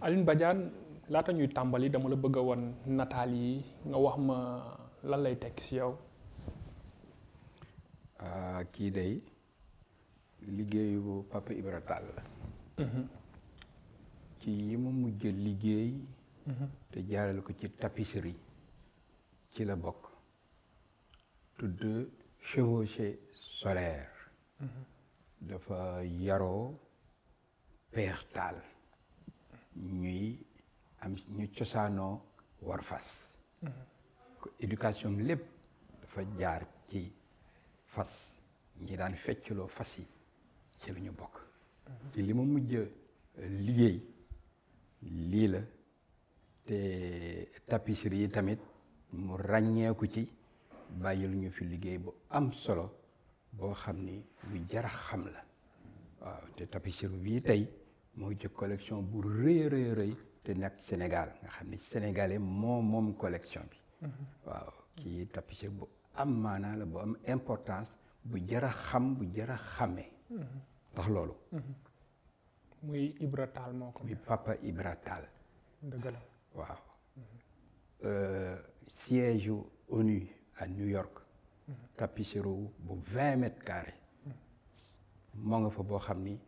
Alioune Badiane laata ñuy tàmbali dama la bëgg a won nataal yi nga wax ma lan lay teg ci yow. kii day liggéeyu Papa Ibra Tall la. ci yi ma mujj liggéey. te jaarale ko ci tapisserie ci la bokk. tudd chevauchée solaire. dafa yaroo Peex Tall. ñu cosaanoo war fas. éducation lépp dafa jaar ci fas ñi daan feccloo fas yi ci la ñu bokk. te li ma mujj liggéey lii la te tapisserie yi tamit mu ràññeeku ci bàyyil ñu fi liggéey bu am solo boo xam ni lu jara xam la waaw te tapisserie bii tey moo ci collection bu rëy te nekk Sénégal nga xam ni sénégalais moom collection bi. waaw kii tapisserie bu am maanaa la bu am importance bu jara xam bu jara xàmmee. ndax loolu. muy Ibra Tall moo ko. muy Papa Ibra Tall. dëgg la waaw. siège ONU à New York. tapisserie bu 20 mètres carrés. moo nga fa boo xam ni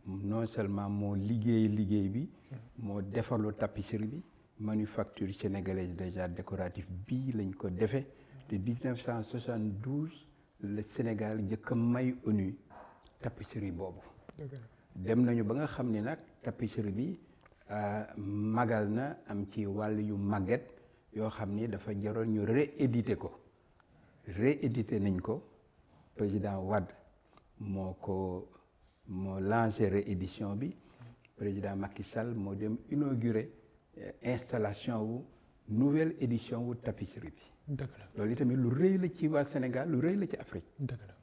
non seulement moo liggéey bi. moo defarlu tapisserie bi. manufacture sénégalaise déjà décoratif bii lañ ko defee te 1972 le Sénégal njëkk a may ONU tapisserie boobu. dem nañu ba nga xam ni nag tapisserie bi magal na am ci wàll yu màgget yoo xam ni dafa jaroon ñu réédité nañ ko président Wade moo lancé réédition bi président Macky Sall moo dem inauguré installation wu nouvelle édition wu tapisserie bi. dëgg la loolu itamit lu rëy la ci waa Sénégal lu rëy la ci Afrique. dëgg la.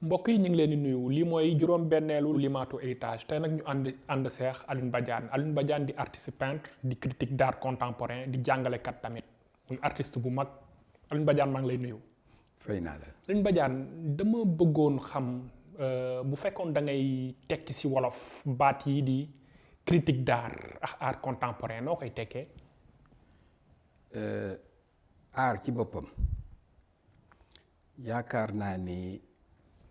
mbokk yi ñu ngi leen di nuyu lii mooy juróom-benneelu limaatu héritage tey nag ñu ànd seex Alioune Badiane di artiste peintre di critique d'art contemporain di jàngalekat tamit muy artiste bu mag Alioune Badiane maa ngi lay nuyu. fay naa la. Alioune Badiane dama bëggoon xam bu fekkoon da ngay tekki ci wolof baat yi di critique d'art ak art contemporain noo koy tekkee. art ci boppam yaakaar naa ni.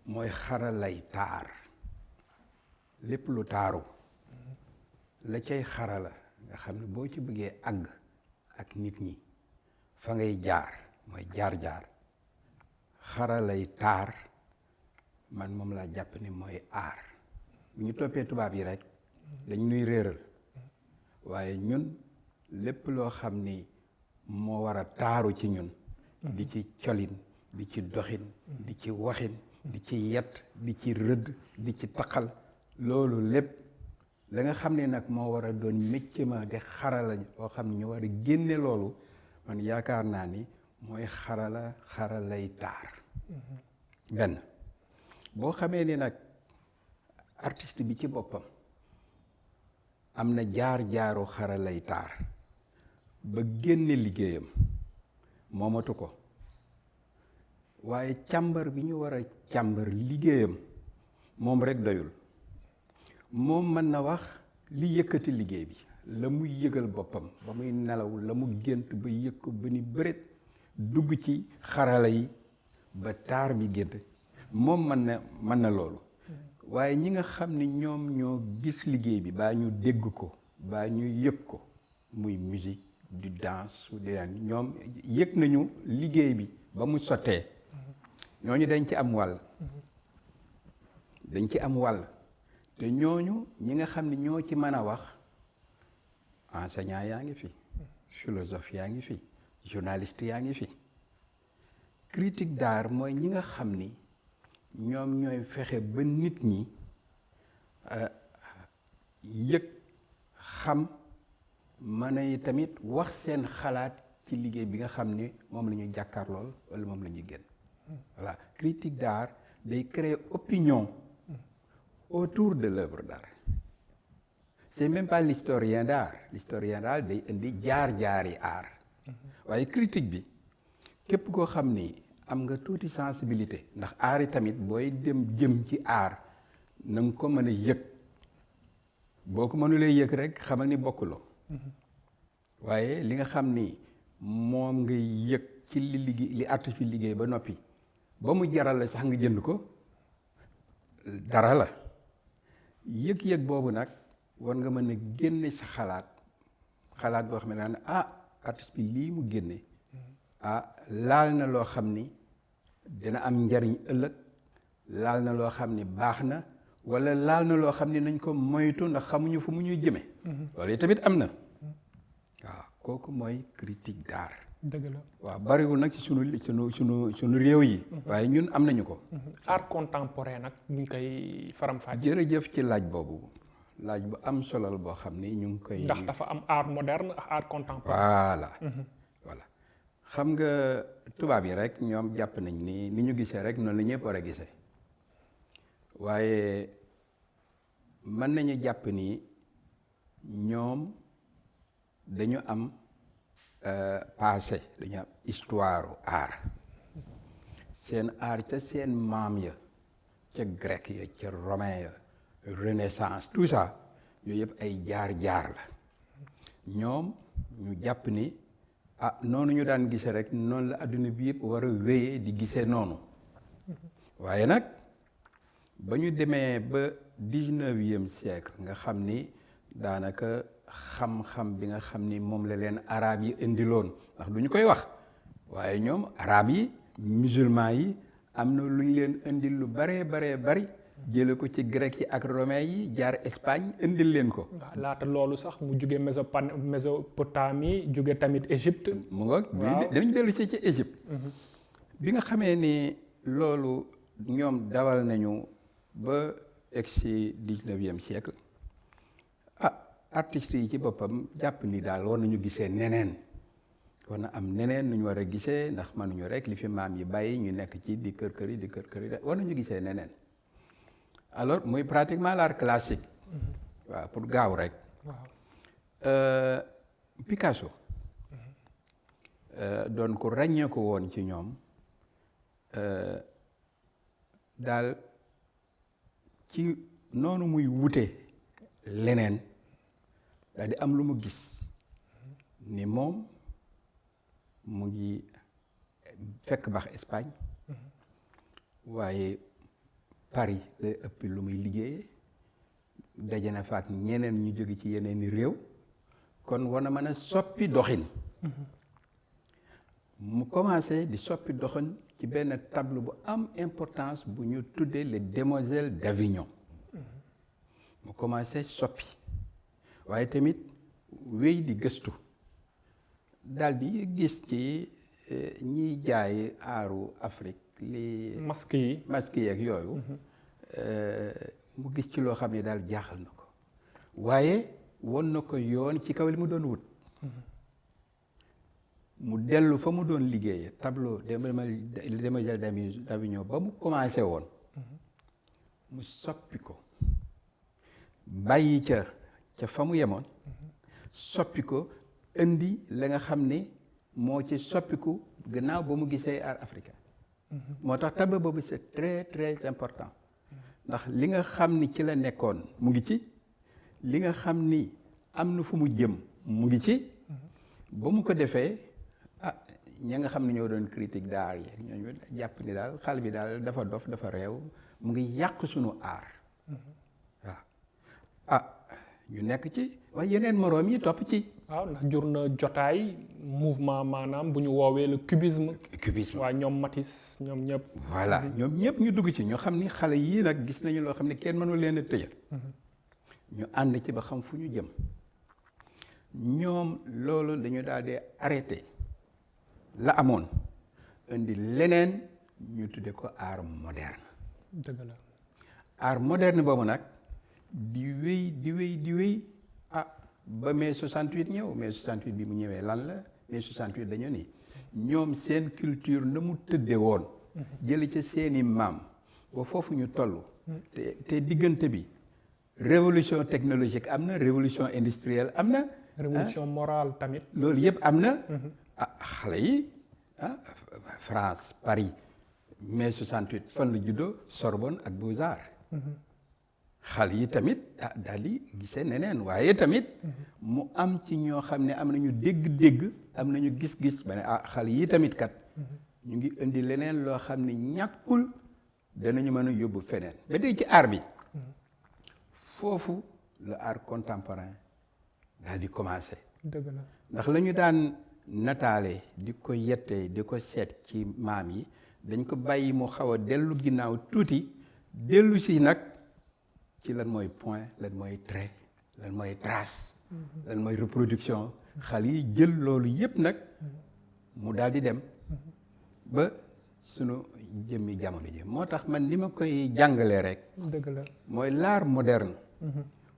mooy xaralay taar lépp lu taaru la cay xarala nga xam ne boo ci bëggee àgg ak nit ñi fa ngay jaar mooy jaar-jaar xaralay taar man moom laa jàpp ni mooy aar bu ñu toppee tubaab yi rek dañ nuy réeral waaye ñun lépp loo xam ni moo war a taaru ci ñun di ci colin di ci doxin di ci waxin di ci yet di ci rëdd di ci taqal loolu lépp la nga xam ne nag moo war a doon métier ma de xarala boo xam ne ñu war a génne loolu man yaakaar naa ni mooy xaralay taar. benn boo xamee ni nag artiste bi ci boppam am na jaar-jaaru xaralay taar ba génne liggéeyam moomatu ko waaye càmbar bi ñu war a càmbar liggéeyam moom rek doyul moom mën na wax li yëkkati liggéey bi la muy yëgal boppam ba muy nelaw la mu gént ba yëg ko ba ni bëreet dugg ci xarala yi ba taar bi gént moom mën na loolu waaye ñi nga xam ni ñoom ñoo gis liggéey bi baa ñu dégg ko baa ñu yëg ko muy musique du danse ou deneen ñoom yëg nañu liggéey bi ba mu sottee ñooñu dañ ci am wàll te ñooñu ñi nga xam ne ñoo ci mën a wax enseignant yaa ngi fi philosophe yaa ngi fi journaliste yaa ngi fi critique d'art mooy ñi nga xam ni ñoom ñooy fexe ba nit ñi yëg xam mën a tamit wax seen xalaat ci liggéey bi nga xam ni moom la ñuy jàkkaar lool wala moom la ñuy génn. Voilà, critique d'art day créer opinion autour de l'œuvre d'art. C'est même pas l'historien d'art day indi jaar-jaari art. waaye critique bi képp koo xam ni am nga tuuti sensibilité ndax art yi tamit booy dem jëm ci art na nga ko mën a yëg boo ko mënulee yëg rek xamal ni bokkuloo. waaye li nga xam ni moom ngay yëg ci li artiste bi liggéey ba noppi ba mu jaral la sax nga jënd ko dara la yëg-yëg boobu nag war nga mën a génne sa xalaat boo xam ne naan artiste bi lii mu génne laal na loo xam ni dina am njariñ ëllëg, laal na loo xam ni baax na, wala laal na loo xam ni nañ ko moytu ndax xamuñu fu mu ñuy jëme. loolu tamit am na. waaw kooku mooy critique d'art. dëgg la waaw bariwul nag ci sunu réew yi. waaye ñun am nañu ko. art contemporain nag ñu koy faram-fàccee. jërëjëf ci laaj boobu laaj bu am solo la boo xam ni ñu ngi koy. ndax dafa am art moderne ak art contemporain. voilà xam nga tubaab yi rek ñoom jàpp nañ ni ñu gisee rek noonu la ñëpp war a gisee waaye mën nañu jàpp ni ñoom dañu am passé, dañu am histoire art seen art ca seen maam ya ca grec ya ca romain ya renaissance tout ça yooyu yëpp ay jaar-jaar la ñoom ñu jàpp ni noonu ñu daan gisee rek noonu la adduna bi yëpp war a wéyee di gisee noonu waaye nag ba ñu demee ba 19e siècle nga xam ni daanaka xam-xam bi nga xam ni moom la leen arab yi indiloon ndax du ñu koy wax waaye ñoom arab yi musulman yi am na lu ñu leen indil lu bari jële ko ci grec yi ak romain yi jaar Espagne indil leen ko. waaw laata loolu sax mu jóge Mésopotamie jóge tamit Égypte. mu nga danañ dellu si ci Égypte. bi nga xamee ni loolu ñoom dawal nañu ba egg si 19e siècle artistes yi ci boppam jàpp ni daal war nañu gisee neneen war na am neneen nu ñu war a gisee ndax mënuñu rek li fi maam yi bàyyi ñu nekk ci di kër yi war nañu gisee neneen alors muy pratiquement l'art classique. waaw pour gaaw rek. Picasso. doon ko ràññee ko woon ci ñoom daal ci noonu muy wute leneen daal di am lu mu gis ni moom mu ngi fekk baax Espagne waaye Paris lay ëpp lu muy liggéeyee daje na fa ak ñeneen ñu jóge ci yeneeni réew kon war na mën a soppi doxin mu commencé di soppi doxin ci benn tableau bu am importance bu ñu tuddee les Demoiselles d'Avignon mu commencé soppi waaye tamit wéy di gëstu daal di gis ci ñiy jaay aaru Afrique li masque yi ak yooyu mu gis ci loo xam ne daal jaaxal na ko waaye won na ko yoon ci kaw li mu doon wut mu dellu fa mu doon liggéeye tableau Demoiselles d'Avignon ba mu commencé woon mu soppi ko bàyyi ca fa mu yemoon soppi ko indi la nga xam ne moo ci soppiku gannaaw ba mu gisee art africain moo tax tableau boobu c'est très très important ndax li nga xam ni ci la nekkoon mu ngi ci li nga xam ni am na fu mu jëm mu ngi ci ba mu ko defee ña nga xam ne ñoo doon critique d'art yi ñooñu jàpp ni daal xale bi daal dafa dof dafa réew mu ngi yàq sunu art waaw ñu nekk ci waaye yeneen moroom yi topp ci. waaw ndax jur na jotaay mouvement maanaam bu ñu woowee le cubisme. waa ñoom Matisse ñoom ñëpp. voilà ñoom ñëpp ñu dugg ci ñoo xam ni xale yii nag gis nañu loo xam ne kenn mënu leen a tëjal. ñu ànd ci ba xam fu ñu jëm. ñoom loolu dañu daal di arrêté la amoon indi leneen ñu tudde ko art moderne. dëgg la art moderne boobu nag. di wéy ba mai 68 ñëw mai 68 bi mu ñëwee lan la mai 68 dañoo ni ñoom seen culture na mu tëdde woon jëli ca seeni maam ba foofu ñu toll te diggante bi révolution technologique am na révolution industrielle am na révolution morale tamit loolu yëpp am na xale yi France Paris mai 68 fan la juddoo Sorbonne ak Beaux-Arts xale yi tamit daal di gisee neneen waaye tamit mu am ci ñoo xam ne am nañu dégg-dégg am nañu gis-gis ba ne xale yi tamit kat ñu ngi indi leneen loo xam ne ñàkkul danañu mën a yóbbu feneen ba dee ci art bi foofu le art contemporain daal di commencé dëgg la ndax la ñu daan nataale di ko yette di ko seet ci maam yi dañ ko bàyyi mu xaw a dellu ginnaaw tuuti dellu si nag ci lan mooy point lan mooy trait lan mooy trace lan mooy reproduction xale yi jël loolu yépp nag mu daal di dem ba sunu jëmmi jamono ji moo tax man li ma koy jàngalee rek dëgg la mooy l'art moderne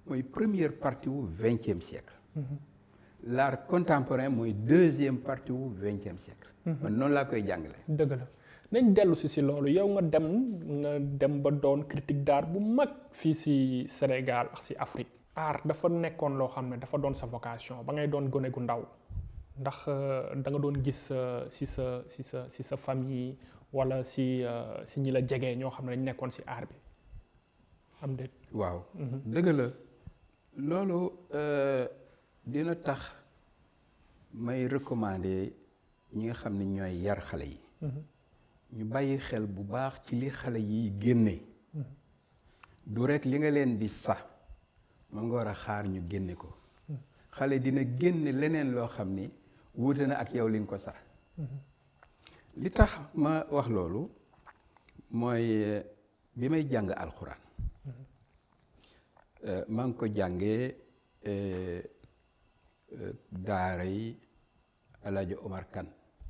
mooy première partie wu 20e siècle l'art contemporain mooy deuxième partie wu 20e siècle man noonu laa koy jàngale dëgg la nañ dellu si loolu yow nga dem ba doon critique d'art bu mag fii si Sénégal ak si Afrique art dafa nekkoon loo xam ne dafa doon sa vocation ba ngay doon gone gu ndaw ndax da nga doon gis si sa famille wala si ñi la jege ñoo xam ne dañ nekkoon si art bi am déet waaw dëgg la loolu dina tax may recommander ñi nga xam ne ñooy yar xale yi ñu bàyyi xel bu baax ci li xale yi génne du rek li nga leen di sax moom nga war a xaar ñu génne ko xale dina génne leneen loo xam ni wuute na ak yow li nga ko sax li tax ma wax loolu mooy bi may jàng alxuraan maa ngi ko jàngee daara yi El Hadj Omar Kane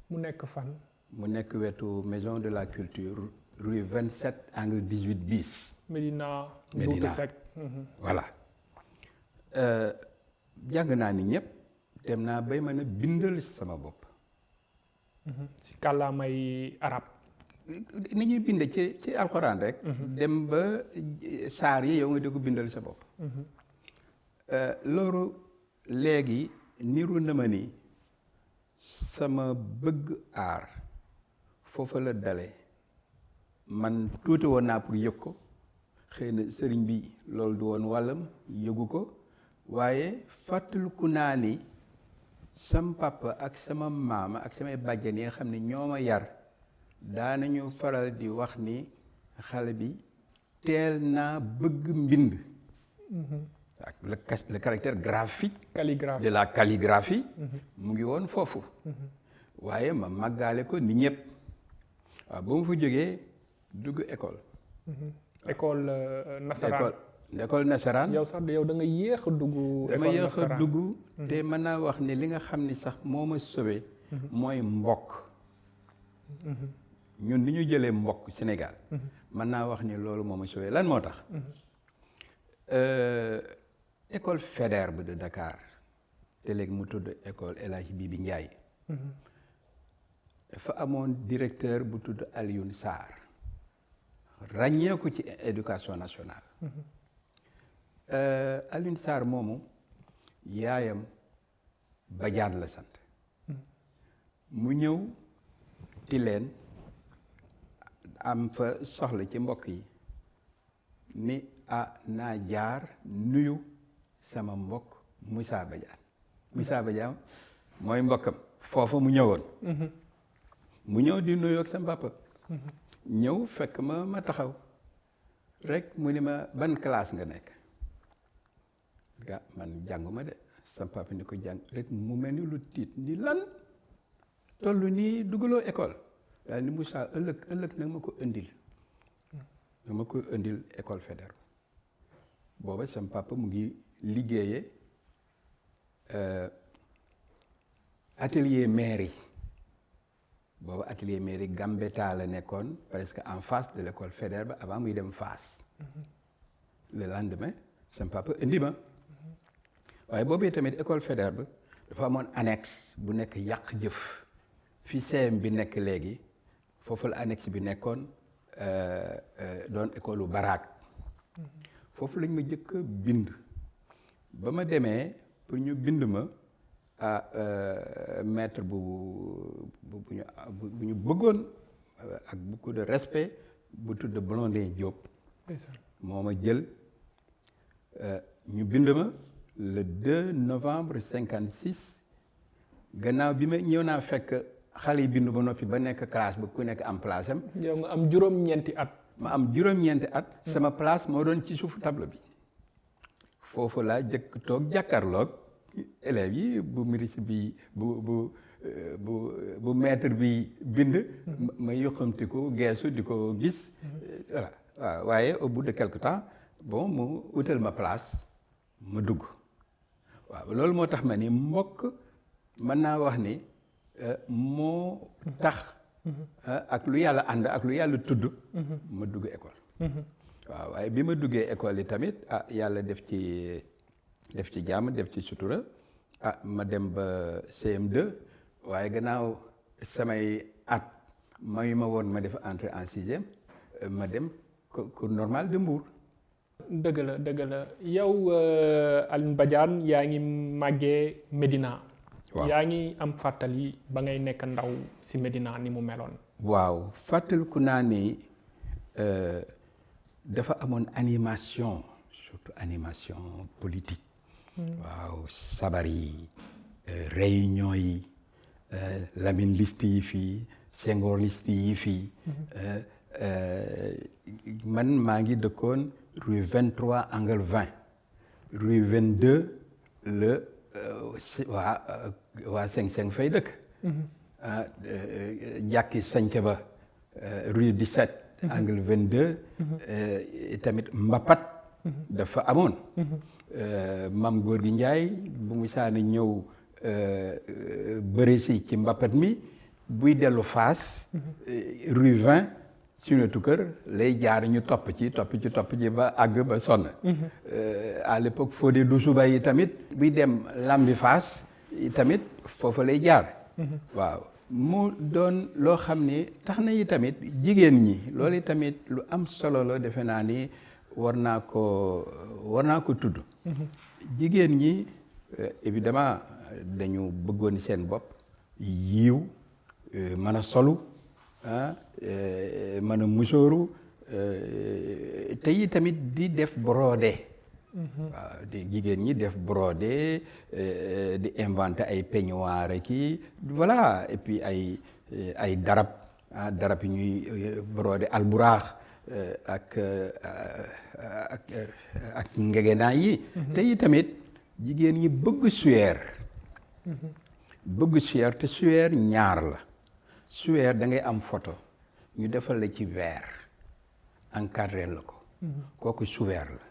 mu nekk fan mu nekk wetu maison de la culture rue 27 angle 18 bis Médina Sec voilà jàng naa ni ñëpp dem naa bay mën a bindal sama bopp si kàllaamay arab ni ñuy bind ci alxuraan rek dem ba saar yi yow nga di ko bindal sa bopp loolu léegi niru na ma ni sama bëgg aar foofa la dale man tuuti woon naa pour yëg ko xëy na sëriñ bi loolu du woon wàllam yëgu ko waaye fàttaliku naa ni sam papa ak sama maama ak samay bàjjan yi nga xam ne ñoo ma yar daanañu faral di wax ni xale bi teel naa bëgg mbind ak le caractère graphique de la calligraphie mu ngi woon foofu waaye ma màggaale ko ni ñëpp waaw ba mu fa jógee dugg école école nasaraan yow sax yow da nga yéex a dugg dama yéex a dugg te mën naa wax ne li nga xam ni sax moo ma sauvé mooy mbokk ñun ni ñu jëlee mbokk Sénégal mën naa wax ni loolu moo ma sauvé lan moo tax école Faidherbe de Dakar te léegi mu tudd école El Hadj Bibi Ndiaye dafa amoon directeur bu tudd Alioune Sarr ràññee ko ci éducation nationale Alioune Sarr moomu yaayam Badiane la sant mu ñëw ti leen am fa soxla ci mbokk yi ni naa jaar nuyu sama mbokk Moussa Badiane mooy mbokkam foofa mu ñëwoon mu ñëw di nuyu ak sama papa ñëw fekk ma taxaw rek mu ni ma ban classe nga nekk man jànguma de sama papa ni ko jàng rek mu mel ni lu tiit ni lan tollu nii dugaloo école daal ni Moussa ëllëg nag ma ko indil école Faidherbe booba sama papa mu ngi liggéeyee atelier mairie booba atelier mairie Gambetta la nekkoon presque en face de l'école Faidherbe avant muy dem Fass le lendemain sama papa indi ma waaye boobu tamit école Faidherbe ba dafa amoon annexe bu nekk yàq jëf fi CM bi nekk léegi foofu la annexe bi nekkoon doon école u baraak foofu lañ ma jëkk a bind ba ma demee pour ñu bind ma maître bu ñu bëggoon ak beaucoup de respect bu tudd Blondin Diop moo ma jël ñu bind ma le 2 novembre 56 gannaaw bi ma ñëw naa fekk xale yi bindu ba noppi ba nekk classe ba ku nekk am place am. yow nga am juróom-ñeenti at. ma am juróom-ñeenti at. sama place moo doon ci suufu table bi. foofu laa jëkk toog jàkkaarloog élèves yi bu ministre bi bu maître bi bind. ma yoxamti ko geesu di ko gis. voilà waaw waaye au bout de quelque temps bon mu utal ma place ma dugg waaw loolu moo tax ma ni mbokk mën naa wax ni moo tax ak lu yàlla ànd ak lu yàlla tudd ma dugg école waaw waaye bi ma duggee école yi tamit yàlla def ci jàmm def ci sutura ma dem ba CM2 waaye gannaaw samay at mayu ma woon ma def entrée en sixième ma dem cours normal de Mbour. dëgg la yow Alioune Badiane yaa ngi màggee Médina. waaw yaa ngi am fàttali ba ngay nekk ndaw si Médina ni mu meloon. waaw fàttaliku naa ni dafa amoon animation surtout animation politique. waaw sabar yi réunion yi Lamine liste yi fii Senghor liste yi fii. man maa ngi dëkkoon rue 23 angle 20 rue 22 le waa Seng fay dëkk. jàkki sanc ba rue 17 angle 22. tamit Mbapat dafa amoon. Mam góor gi Njaay bu mu saani ñëw bëri si ci Mbapat mi buy dellu Fass rue 20 suñu kër lay jaar ñu topp ci ba àgg ba sonn. À l'époque Fodé Doussouba yi tamit buy dem Lambi Fass tamit foofu lay jaar. waaw mu doon loo xam ni tax na yi tamit jigéen ñi loolu tamit lu am solo la defe naa ni war naa ko tudd. jigéen ñi évidemment dañu bëggoon seen bopp yiiw mën a solu mën a musóoru te yi tamit di def brodé. waaw di jigéen ñi def brodé di inventé ay peignoir ki voilà et puis ay darab darab yi ñuy brodé alburaax ak ngegenaay yi. te yi tamit jigéen ñi bëgg suyeer. bëgg suyeer te suyeer ñaar la. suyeer da ngay am photo ñu defal la ci verre encadré la ko. kooku suyeer la.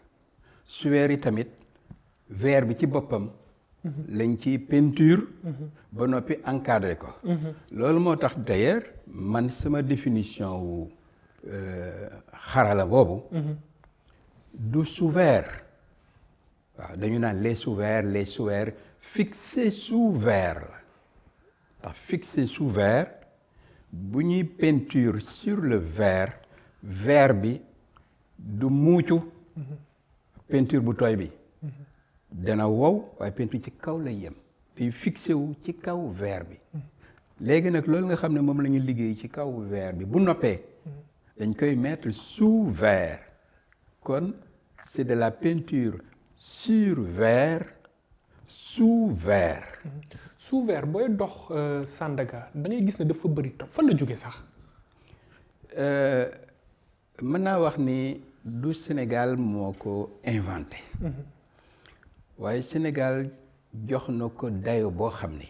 suyeer yi tamit verre bi ci boppam. lañ ci peinture. ba noppi encadré ko. loolu moo tax d'ailleurs man sama définition wu xarala boobu. du sous-verre. waaw dañu naan les sous-verres fixés sous verre la. ndax fixé sous verre bu ñuy peinture sur le verre bi du muucu. peinture bu tooy bi. dana wow waaye peinture ci kaw lay yem. day fixé wu ci kaw verre bi. léegi nag loolu nga xam ne moom la ñu liggéey ci kaw verre bi bu noppee. dañ koy mettre sous verre. kon c'est de la peinture sur verre sous verre. sous verre booy dox Sandaga da ngay gis ne dafa bëri topp fan la jóge sax. mën naa wax ni du Sénégal moo ko inventé. waaye Sénégal jox na ko dayo boo xam ni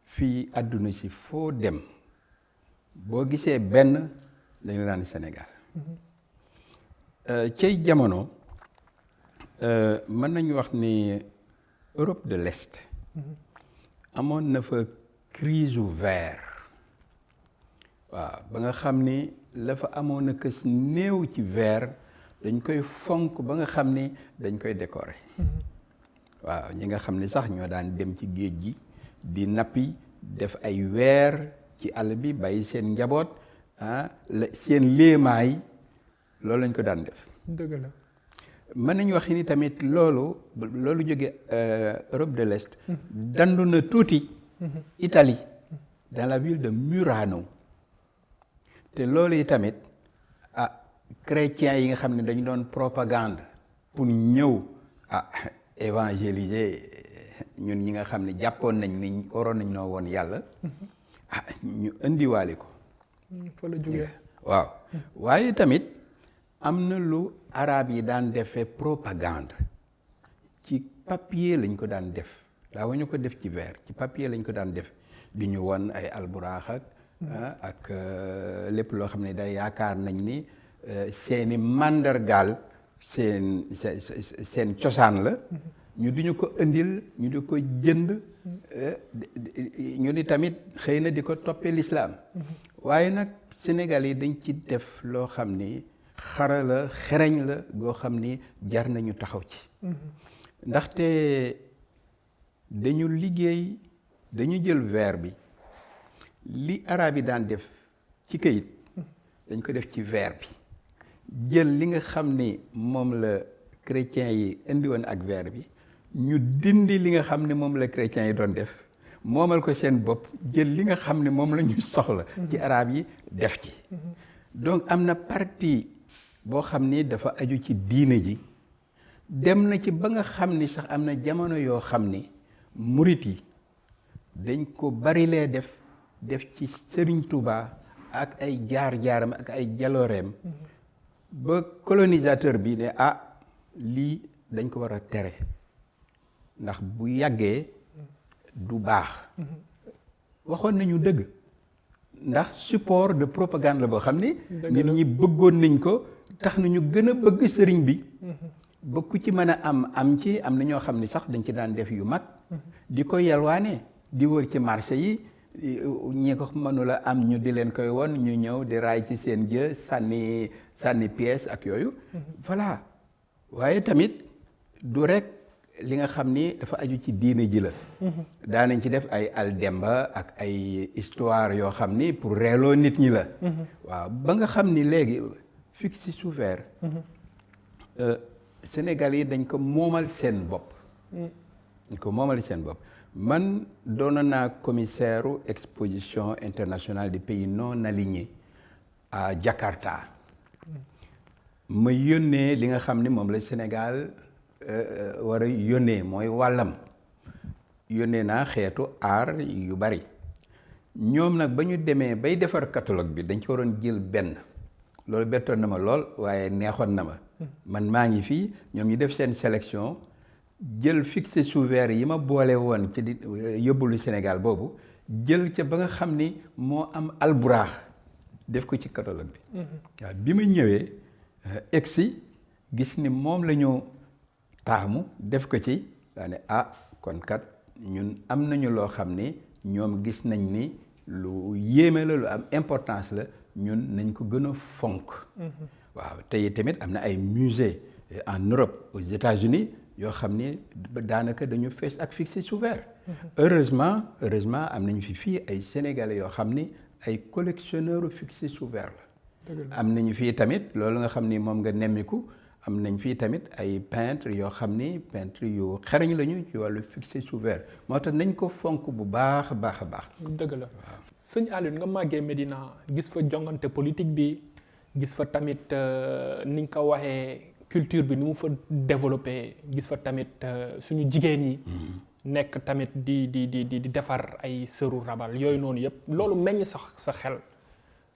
fii àdduna si foo dem boo gisee benn dañu naan Sénégal. cay jamono mën nañu wax ni Europe de l'Est. amoon na fa crise u verre. waaw ba nga xam ni la fa amoon na kës néew ci verre dañ koy fonk ba nga xam ni dañ koy décorer. waaw ñi nga xam ne sax ñoo daan dem ci géej gi di nappi def ay weer ci àll bi bàyyi seen njaboot seen léemaay loolu lañ ko daan def. dëgg la. mën nañu wax ni tamit loolu jóge Europe de l'Est dandu na tuuti Italie dans la ville de Murano te loolu yi tamit chrétiens yi nga xam ne dañu doon propagande pour ñëw évangéliser ñun ñi nga xam ne jàppoon nañ ni waroon nañ noo woon yàlla ñu indiwaale ko. fa la jógee waaw waaye tamit am na lu arab yi daan defee propagande ci papier lañ ko daan def daawuñu ko def ci verre ci papier lañ ko daan def di ñu won ay alburaax ak lépp loo xam ne day yaakaar nañ ni seeni màndargaal seen cosaan la ñu di ñu ko indil ñu di ko jënd ñu ni tamit xëy na di ko toppee lislaam waaye nag Sénégal yi dañ ci def loo xam ni xarala xereñ la goo xam ni jar nañu taxaw ci ndaxte dañu liggéey dañu jël verre bi li arab yi daan def ci këyit dañ ko def ci verre bi jël li nga xam ni moom la chrétiens yi indi woon ak verre bi ñu dindi li nga xam ne moom la chrétiens yi doon def moomal ko seen bopp jël li nga xam ne moom la ñu soxla ci arab yi def ci donc am na partie boo xam ni dafa aju ci diine ji dem na ci ba nga xam ni sax am na jamono yoo xam ni murit yi dañ ko bari lee def ci Serigne Touba ak ay jaar-jaaram ak ay jalooreem ba colonisateur bi ne lii dañ ko war a tere ndax bu yàggee du baax waxoon nañu dëgg ndax support de propagande la boo xam ni nit ñi bëggoon nañ ko tax nañu gën a bëgg sëriñ bi ba ku ci mën a am ci am na ñoo xam ni sax dañ ci daan def yu mag di ko yalwaane di wër ci marché yi ñi ko mënula am ñu di leen koy won ñu ñëw di raay ci seen jë sànni pièce ak yooyu voilà waaye tamit du rek li nga xam ni dafa aju ci diine ji la daanañ ci def ay aldemba ak ay histoire yoo xam ni pour reeloo nit ñi la waaw ba nga xam ni léegi fixe sous verre Sénégal yi dañ ko moomal seen bopp man doon naa commissaire exposition internationale des pays non alignés à Jakarta ma yónnee li nga xam ni moom la Sénégal war a yónnee mooy wàllam yónnee naa xeetu aar yu bari ñoom nag ba ñu demee bay defar catalogue bi dañ ci waroon jël benn loolu bettoon na ma lool waaye neexoon na ma man maa ngi fii ñoom ñu def seen sélection jël fixé sous verre yi ma boole woon ci di yóbbulu Sénégal boobu jël ca ba nga xam ni moo am alburaax def ko ci catalogue bi waaw bi ma ñëwee egsi gis ni moom la ñu taamu def ko ci daa ne kon kat ñun am nañu loo xam ni ñoom gis nañ ni lu yéeme la lu am importance la ñun nañ ko gën a fonk waaw tey tamit am na ay musée en Europe aux États-Unis yoo xam ni daanaka dañu fees ak fixé sous verre heureusement am nañ fii ay sénégalais yoo xam ni ay collectionneurs fixé sous verre la am nañu fii tamit loolu nga xam ni moom nga nemmiku am nañ fii tamit ay peintre yoo xam ni peintre yu xereñ lañu ci wàllu fixé sous verre moo tax nañ ko fonk bu baax a baax a baax. dëgg la sëñ Alioune nga màggee Médina gis fa jongante politique bi gis fa tamit niñ ko waxee culture bi ni mu fa développé gis fa tamit suñu jigéen ñi. nekk tamit di defar ay sëru rabal yooyu noonu yëpp loolu meññ sax sa xel.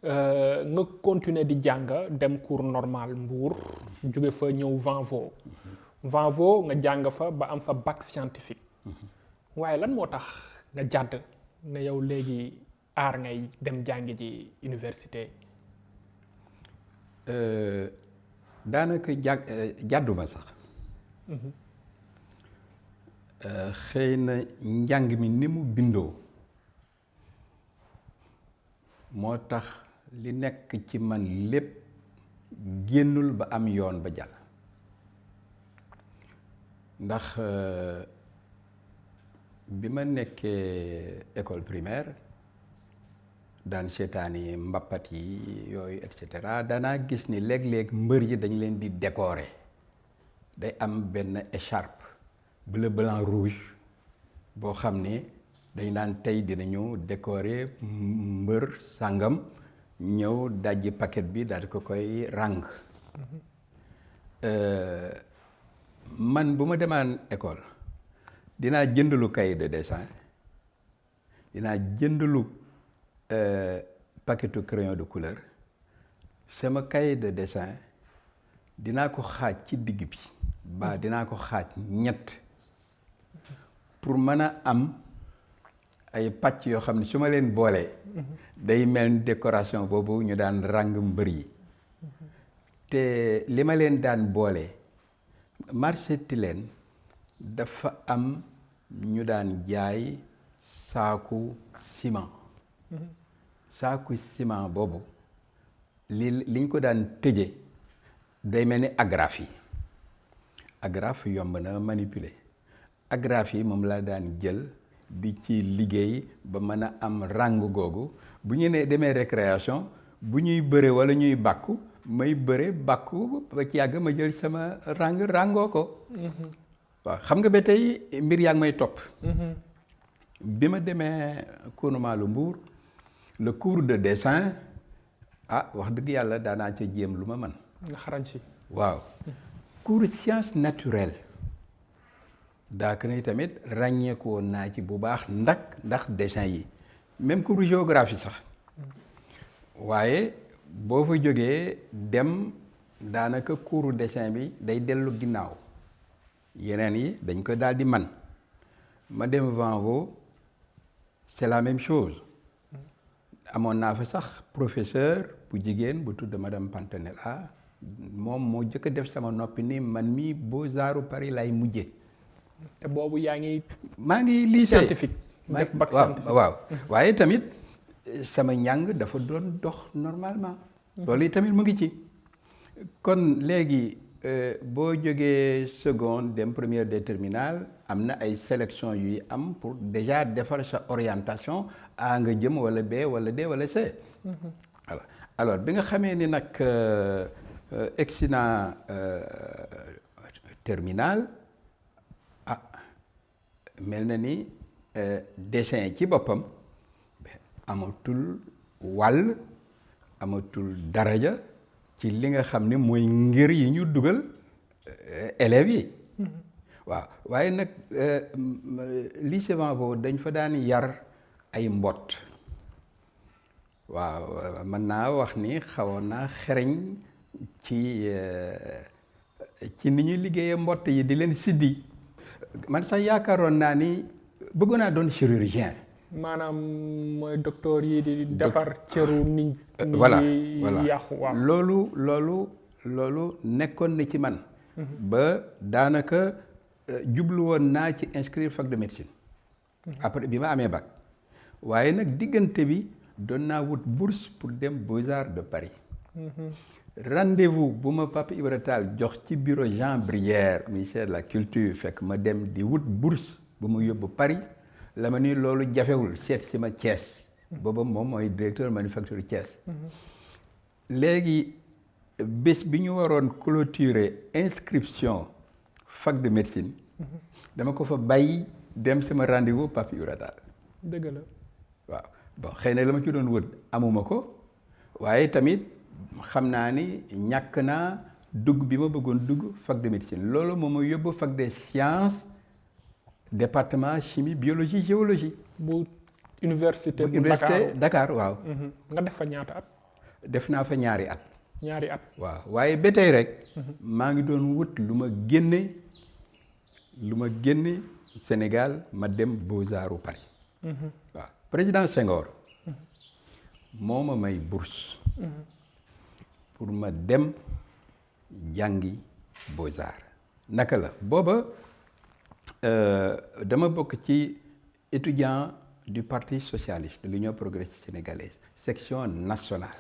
nga continuer di jàng dem cours normal Mbour jóge fa ñëw Vanvo nga jàng fa ba am fa bac scientifique waaye lan moo tax nga jàdd ne yow léegi aar ngay dem jàngi ji université. daanaka jàdduma sax xëy na njàng mi ni mu bindoo moo tax li nekk ci man lépp génnul ba am yoon ba jàll ndax bi ma nekkee école primaire daan seetaani mbappat yi yooyu et cetera danaa gis ni léeg-léeg mbër yi dañ leen di décorer day am benn écharpe bleu blanc rouge boo xam ne dañ naan tey dinañu décorer mbër sàngam ñëw dajji paquet bi daal di ko koy ràng. Man bu ma demaan école dinaa jëndalu cahier de dessin dinaa jëndalu paquetu crayon de couleur sama cahier de dessin dinaa ko xaaj ci digg bi ba dinaa ko xaaj ñett pour mën a am ay pàcc yoo xam ne su ma leen boolee day mel ni décoration boobu ñu daan ràng mbër yi te li ma leen daan boole marché Tilène dafa am ñu daan jaay saaku ciment saaku ciment boobu liñ ko daan tëje day mel ni agrafe yi agrafe yomb na manipuler agrafe yi moom laa daan jël di ci liggéey ba mën a am ràng googu bu ñu nee demee récréation bu ñuy bëre walla ñuy bàkku may bëre bàkku ba ci yàgg ma jël sama ràngoo ko. waaw xam nga ba tey mbir yaa ngi may topp. bi ma demee Kounoumaalou Mbour le cours de dessin wax dëgg yàlla daanaa ca jéem lu ma mën. nga xarañ si. waaw cours science naturelle daaka ni tamit ràññeeku woon naa ci bu baax ndax dessin yi même cours géographie sax waaye boo fa jógee dem daanaka cours dessin bi day dellu ginnaaw yeneen yi dañ ko daal di man ma dem Vanvo c'est la même chose amoon naa fa sax professeur bu jigéen bu tudd madame Pantanella moom moo jëkk a def sama noppi ni man mi Beaux-Arts Paris lay mujje te boobu maa ngi lycée scientifique def bac scientifique waaw waaye tamit sama njàng dafa doon dox normalement loolu yi tamit mu ngi ci kon léegi boo jógee seconde dem première de terminale am na ay sélection yuy am pour déjà defar sa orientation A nga jëm wala B wala D wala C. voilà alors bi nga xamee ni nag egsi naa terminale mel na ni dessin ci boppam amatul wàll amatul daraja ci li nga xam ne mooy ngir yi ñu dugal élèves yi. waaw waaye nag lycée Vanvo dañ fa daan yar ay mbott waaw mën naa wax ni xawoon naa xereñ ci ni ñuy liggéeyee mbott yi di leen siddi man sax yaakaaroon naa ni bëggoon naa doon chirurgien. maanaam mooy docteur yi di defar cëru nit voilà yàqu waaw loolu nekkoon na ci man. ba daanaka jublu woon naa ci inscrire fac de médecine. après bi ma amee bac. waaye nag diggante bi doon naa wut bourse pour dem Beaux-Arts de Paris. rendez-vous bu ma Papa Ibra Tall jox ci bureau Jean Brière ministère de la culture fekk ma dem di wut bourse bu ma yóbbu Paris la ma ni loolu jafewul seet si ma Thiès. booba moom mooy directeur manufacture Thiès. léegi bés bi ñu waroon clôturer inscription fac de médecine. dama ko fa bàyyi dem sama rendez-vous Papa Ibra Tall. dëgg la. waaw bon xëy na la ma ci doon wët amuma ko waaye tamit xam naa ni ñàkk naa dugg bi ma bëggoon dugg fac de médecine loolu moom ma yóbbu fac des sciences département chimie biologie géologie. bu université bu Dakar waaw. nga def fa ñaata at. def naa fa ñaari at. ñaari at. waaw waaye ba tey rek. maa ngi doon wut lu ma génne Sénégal ma dem Beaux-Arts Paris. waaw président Senghor. moo ma may bourse. pour ma dem jàngi Beaux-Arts. naka la booba dama bokk ci étudiant du parti socialiste de l'Union progressiste sénégalaise section nationale.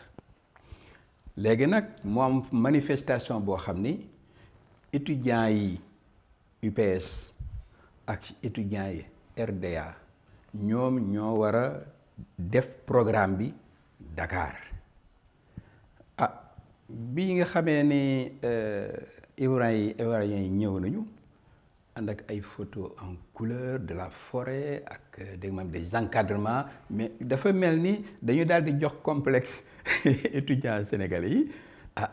léegi nag mu am manifestation boo xam ni étudiants yi UPS ak étudiants yi RDA ñoom ñoo war a def programme bi Dakar bi nga xamee ni ivoiriens yi ñëw nañu ànd ak ay photos en couleur de la forêt ak dégg nga des encadrements mais dafa mel ni dañu daal di jox complexe étudiants sénégalais yi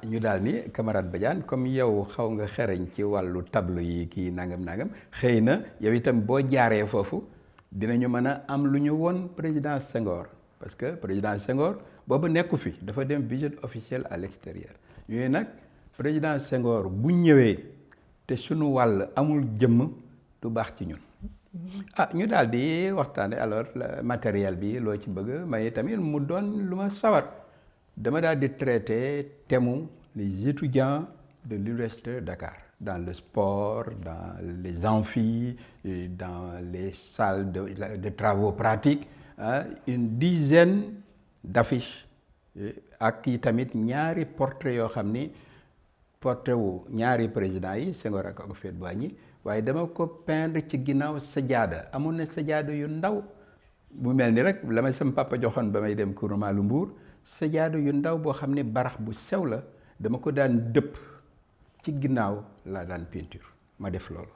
ñu daal ni camarade Badiane comme yow xaw nga xereñ ci wàllu tableau yi kii nangam xëy na yow itam boo jaaree foofu dinañu mën a am lu ñu woon président Senghor parce que président Senghor boobu nekku fi dafa dem visite officielle à l'extérieur yooyu nag président Senghor bu ñëwee te suñu wàll amul jëmm du baax ci ñun ñu daal di waxtaane alors matériel bi loo ci bëgg may tamit mu doon lu ma sawar dama daal di traité thème les étudiants de l'université de Dakar dans le sport dans les amphis dans les salles de travaux pratiques une dizaine d'affiches ak yi tamit ñaari portrait yoo xam ni portrait wu ñaari président yi Senghor ak Houphouët-Boigny waaye dama ko peindre ci ginnaaw sajaada amoon na sajaada yu ndaw bu mel ni rek la ma sama papa joxoon ba may dem Kourou Malou Mbour sajaada yu ndaw boo xam ne barax bu sew la dama ko daan dëpp ci ginnaaw laa daan peinture ma def loolu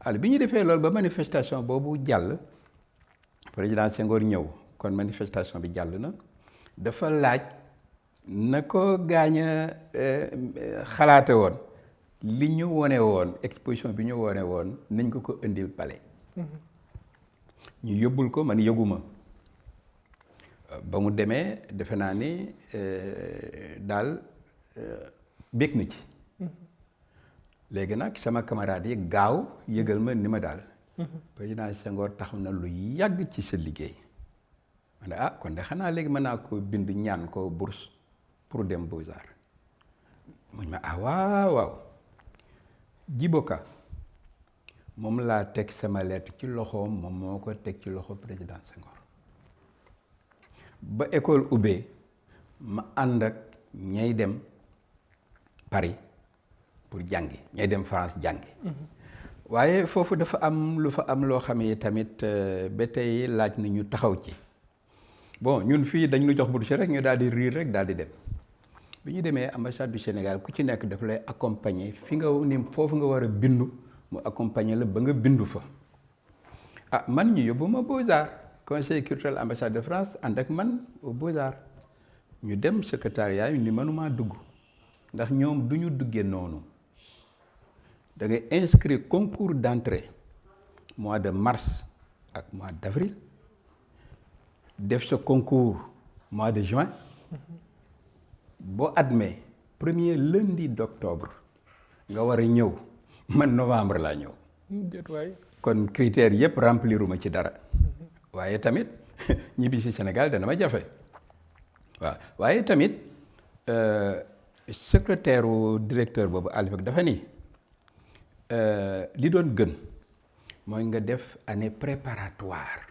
alors bi ñu defee loolu ba manifestation boobu jàll président Senghor ñëw kon manifestation bi jàll na dafa laaj na ko gaañ a xalaate woon li ñu wone woon exposition bi ñu wone woon nañ ko indi palais ñu yóbbul ko man yëguma ba mu demee defe naa ni daal bég na ci léegi nag sama camarade yi gaaw yëgal ma ni ma daal président Senghor taxaw na lu yàgg ci sa liggéey ma ne kon de xanaa léegi mën naa ko bind ñaan ko bourse pour dem Beaux-Arts muñ ma waaw Djibo Ka moom laa teg sama lettre ci loxoom moom moo ko teg ci loxo président Senghor ba école ubbee ma ànd ak ñay dem Paris pour jàngi ñay dem France jàngi waaye foofu dafa am lu fa am loo xam ne tamit ba tey laaj na ñu taxaw ci bon ñun fii dañ ñu jox bourse rek ñu daal di riir rek daal di dem bi ñu demee ambassade du Sénégal ku ci nekk dafa lay accompagner fi nga ni foofu nga war a bindu mu accompagner la ba nga bindu fa man ñu yóbbu ma Beaux-Arts conseil culturel ambassade de France ànd ak man au Beaux-Arts ñu dem secrétariat yi ni mënumaa dugg ndax ñoom du ñu duggee noonu da ngay inscrire concours d'entrée mois de mars ak mois d'avril def sa concours mois de juin boo admet premier lundi d'octobre nga war a ñëw man novembre laa ñëw kon critères yëpp rempliruma ci dara waaye tamit ñibbi si Sénégal dana ma jafe waaw waaye tamit secrétaire u directeur boobu à l'époque dafa ni li doon gën mooy nga def année préparatoire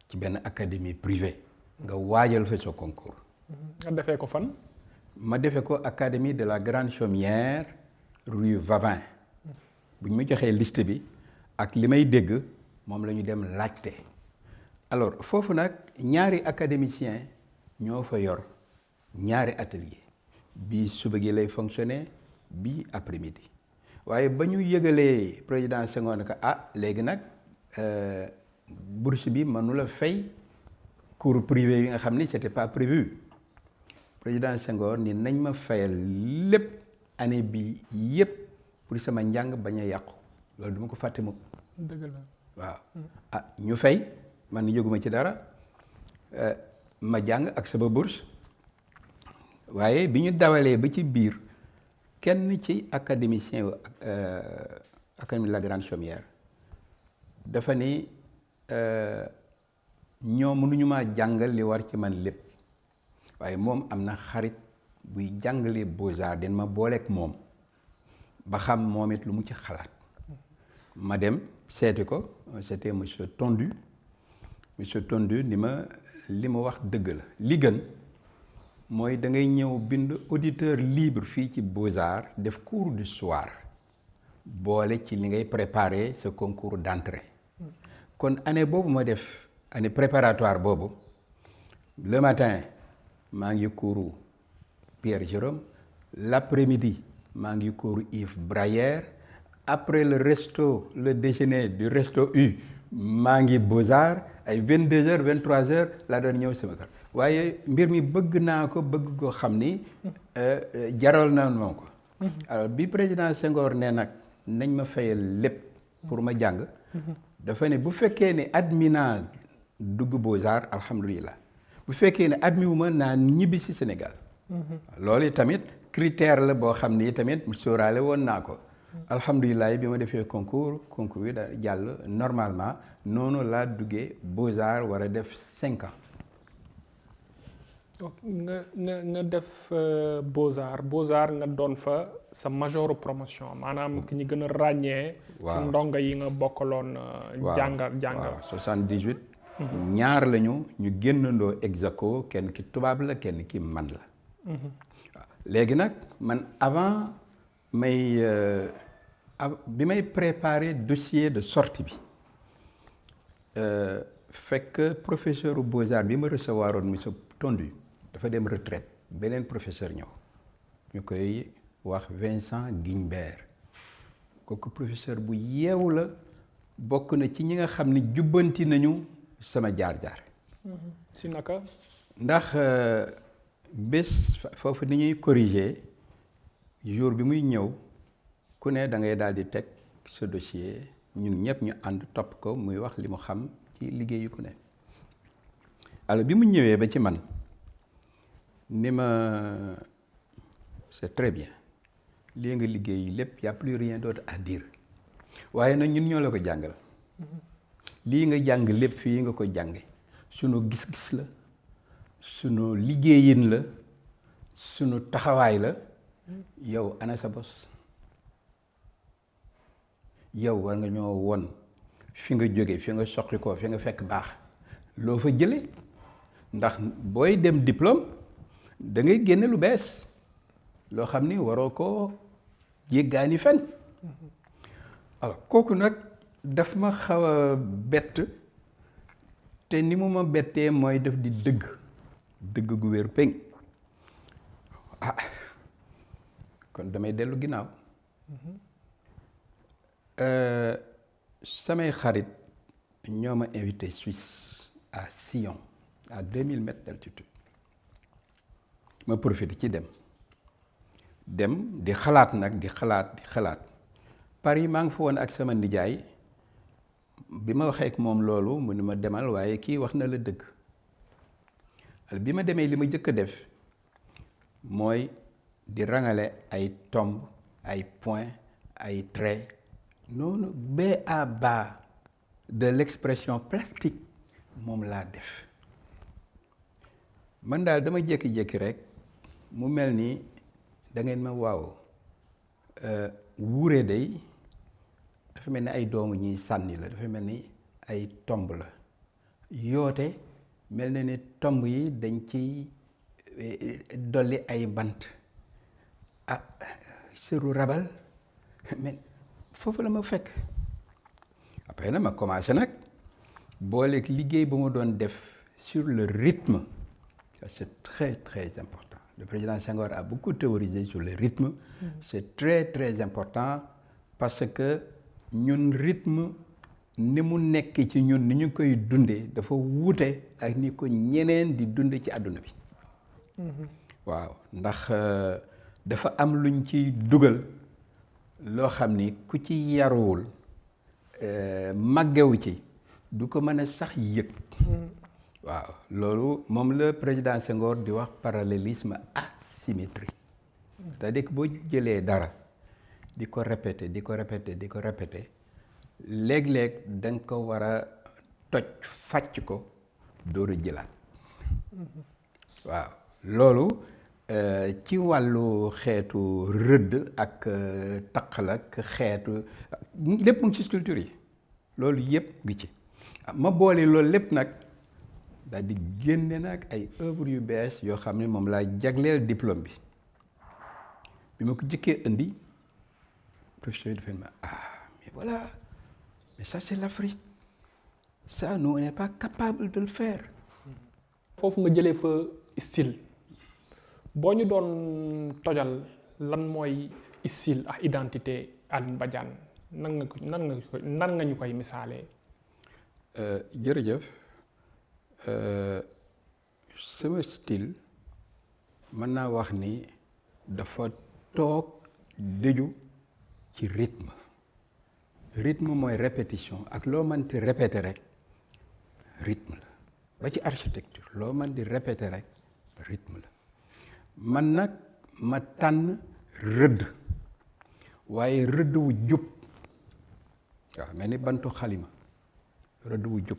ci benn académie privée nga waajal fa sa concours. nga defee ko fan. ma defee ko académie de la Grande Chaumière rue Vavin bu ñu ma joxee liste bi ak li may dégg moom la ñu dem laajte alors foofu nag ñaari académiciens ñoo fa yor ñaari atelier bii suba gi lay fonctionner bii après-midi waaye ba ñu yëgalee président Senghor ne que léegi nag bourse bi mënula fay cours privé yi nga xam ni c'était pas prévu président Senghor ni nañ ma fayal lépp année bi yépp pour sama njàng bañ a yàqu loolu duma ko fàtte mukk. dëgg la waaw ñu fay man yëguma ci dara ma jàng ak sama bourse waaye bi ñu dawalee ba ci biir kenn ci académicien académie de la Grande Chaumière dafa ni ñoom mënuñu maa jàngal li war ci man lépp waaye moom am na xarit buy jàngale Beaux-Arts den ma booleeg moom ba xam moom it lu mu ci xalaat ma dem seeti ko c'était monsieur Tondu ni ma li ma wax dëgg la li gën mooy da ngay ñëw bind auditeur libre fii ci Beaux-Arts def cours du soir boole ci li ngay préparer sa concours d'entrée kon année boobu ma def année préparatoire boobu le matin maa ngi cours Pierre Jérôme, l'après-midi maa ngi cours Yves Braillère, après le déjeuner du resto U maa ngi Beaux-Arts ay 22h 23h laa doon ñëw sama kër waaye mbir mi bëgg naa ko bëgg koo xam ni jaral na moom ko. alors bi président Senghor ne nag nañ ma fayal lépp pour ma jàng. dafa ne bu fekkee ne admis naa dugg Beaux-Arts alhamdulilah bu fekkee ne admis wu ma naa ñibbi si Sénégal. loolu tamit critère la boo xam ni tamit sóoraale woon naa ko. alhamdulilah bi ma defee concours bi da jàll normalement noonu laa duggee Beaux-Arts war a def 5 ans. nga def Beaux-Arts nga doon fa sa majeure promotion maanaam ki ñu gën a ràññee. waaw si ndongo yi nga bokkaloon. jàngal waaw 78. ñaar lañu ñu génnandoo Exaco kenn ki tubaab la kenn ki man la. léegi nag man avant bi may préparer dossier de sortie bi fekk professeur Beaux-Arts bi ma recevoir woon monsieur Tondu dafa dem retraite beneen professeur ñëw ñu koy wax Vincent Guimbert kooku professeur bu yeewu la bokk na ci ñi nga xam ni jubbanti nañu sama jaar-jaar. si naka. ndax bés foofu ni ñuy corriger jour bi muy ñëw ku ne da ngay daal di teg sa dossier ñun ñëpp ñu ànd topp ko muy wax li mu xam ci liggéeyu ku ne. alors bi mu ñëwee ba ci man ni ma c'est très bien lii nga liggéey lépp y a plus rien d'autre à dire waaye nag ñun ñoo la ko jàngal lii nga jàng lépp fii nga ko jànge sunu gis-gis la sunu liggéeyin la sunu taxawaay la yow ana sa bos yow war nga ñoo won fi nga jóge fi nga soqi ko fi nga fekk baax loo fa jële ndax booy dem diplôme da ngay génne lu bees loo xam ni waroo ko jéggaani fen alors kooku nag daf ma xaw a bett te ni mu ma bettee mooy def di dëgg gu wér péng kon damay dellu ginnaaw samay xarit ñoo ma invité Suisse à Sion à 2000 mètres d'altitude ma profité ci dem di xalaat nag di xalaat Paris maa ngi fa woon ak sama nijaay bi ma waxee ak moom loolu mu ni ma demal waaye kii wax na la dëgg bi ma demee li ma jëkk a def mooy di rangale ay tomb ay point ay trait noonu B à bas de l'expression plastique moom laa def man daal dama jékki-jékki rek mu mel ni da ngeen ma waaw wuure day dafa mel ni ay doomu ñuy sànni la dafa mel ni ay tomb la yoote mel na ni tomb yi dañ ci dolli ay bant sëru rabal mais foofu la ma fekk après nag ma commencé nag booleeg liggéey ba ma doon def sur le rythme ça c'est très très important le président Senghor a beaucoup théorisé sur le rythme c'est très très important parce que ñun rythme ni mu nekk ci ñun ni ñu koy dundee dafa wuute ak ni ko ñeneen di dunde ci àdduna bi waaw ndax dafa am luñ ciy dugal loo xam ni ku ci yaruwul màggewu ci du ko mën a sax yëg waaw loolu moom la président Senghor di wax parallélisme asymétrie c'est-à-dire que boo jëlee dara di ko répéter léeg-léeg da nga ko war a toj fàcc ko door a jëlaat waaw loolu ci wàllu xeetu rëdd ak taqal ak xeetu lépp mu ngi ci sculpture yi loolu yëpp ngi ci ma boole loolu lépp nag daal di génne nag ay œuvres yu bees yoo xam ne moom laa jagleel diplôme bi ma ko jëkkee indi professeur yi dafa ma mais voilà mais ça c'est l'Afrique Ça, nous, on n'est pas capable de le faire. foofu nga jëlee fa style boo ñu doon tojal lan mooy style ak identité Alioune Badiane nan nga ñu koy misaalee. jërëjëf sama style mën naa wax ni dafa toog dëju ci rythme mooy répétition ak loo mënti répéter rek rythme la ba ci architecture loo mën di répéter rek rythme la man nag ma tànn rëdd waaye rëdd wu jub waaw mel ni bantu xalima rëdd wu jub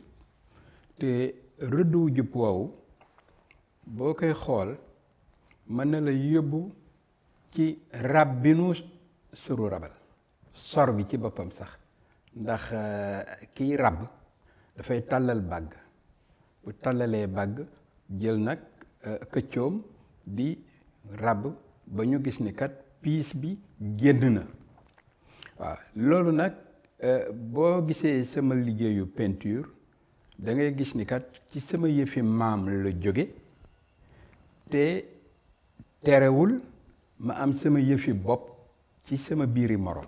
te rëdd wu jub woowu boo koy xool mën na la yóbbu ci rab bi nu sëru rabal sor bi ci boppam sax ndax kiy rab dafay tàllal bàgg bu tàllalee bàgg jël nag këccoom di rab ba ñu gis ni kat piis bi génn na waaw loolu nag boo gisee sama liggéeyu peinture da ngay gis ni kat ci sama yëfi maam la jóge te terewul ma am sama yëfi bopp ci sama biiri morom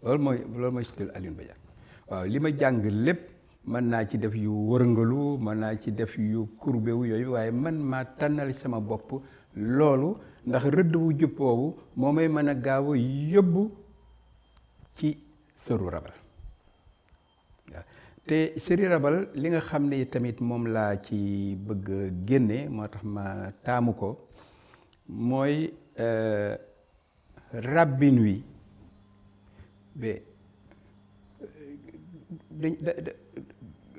loolu mooy style Alioune Badiane waaw li ma jàng lépp mën naa ci def yu wërngalu mën naa ci def yu courbé wu yooyu waaye man maa tànnal sama bopp loolu ndax rëdd wu jub woowu moo may mën a gaaw a yóbbu ci sëru rabal waaw te sëri rabal li nga xam ne tamit moom laa ci bëgg génne moo tax ma taamu ko mooy rabbin wi ba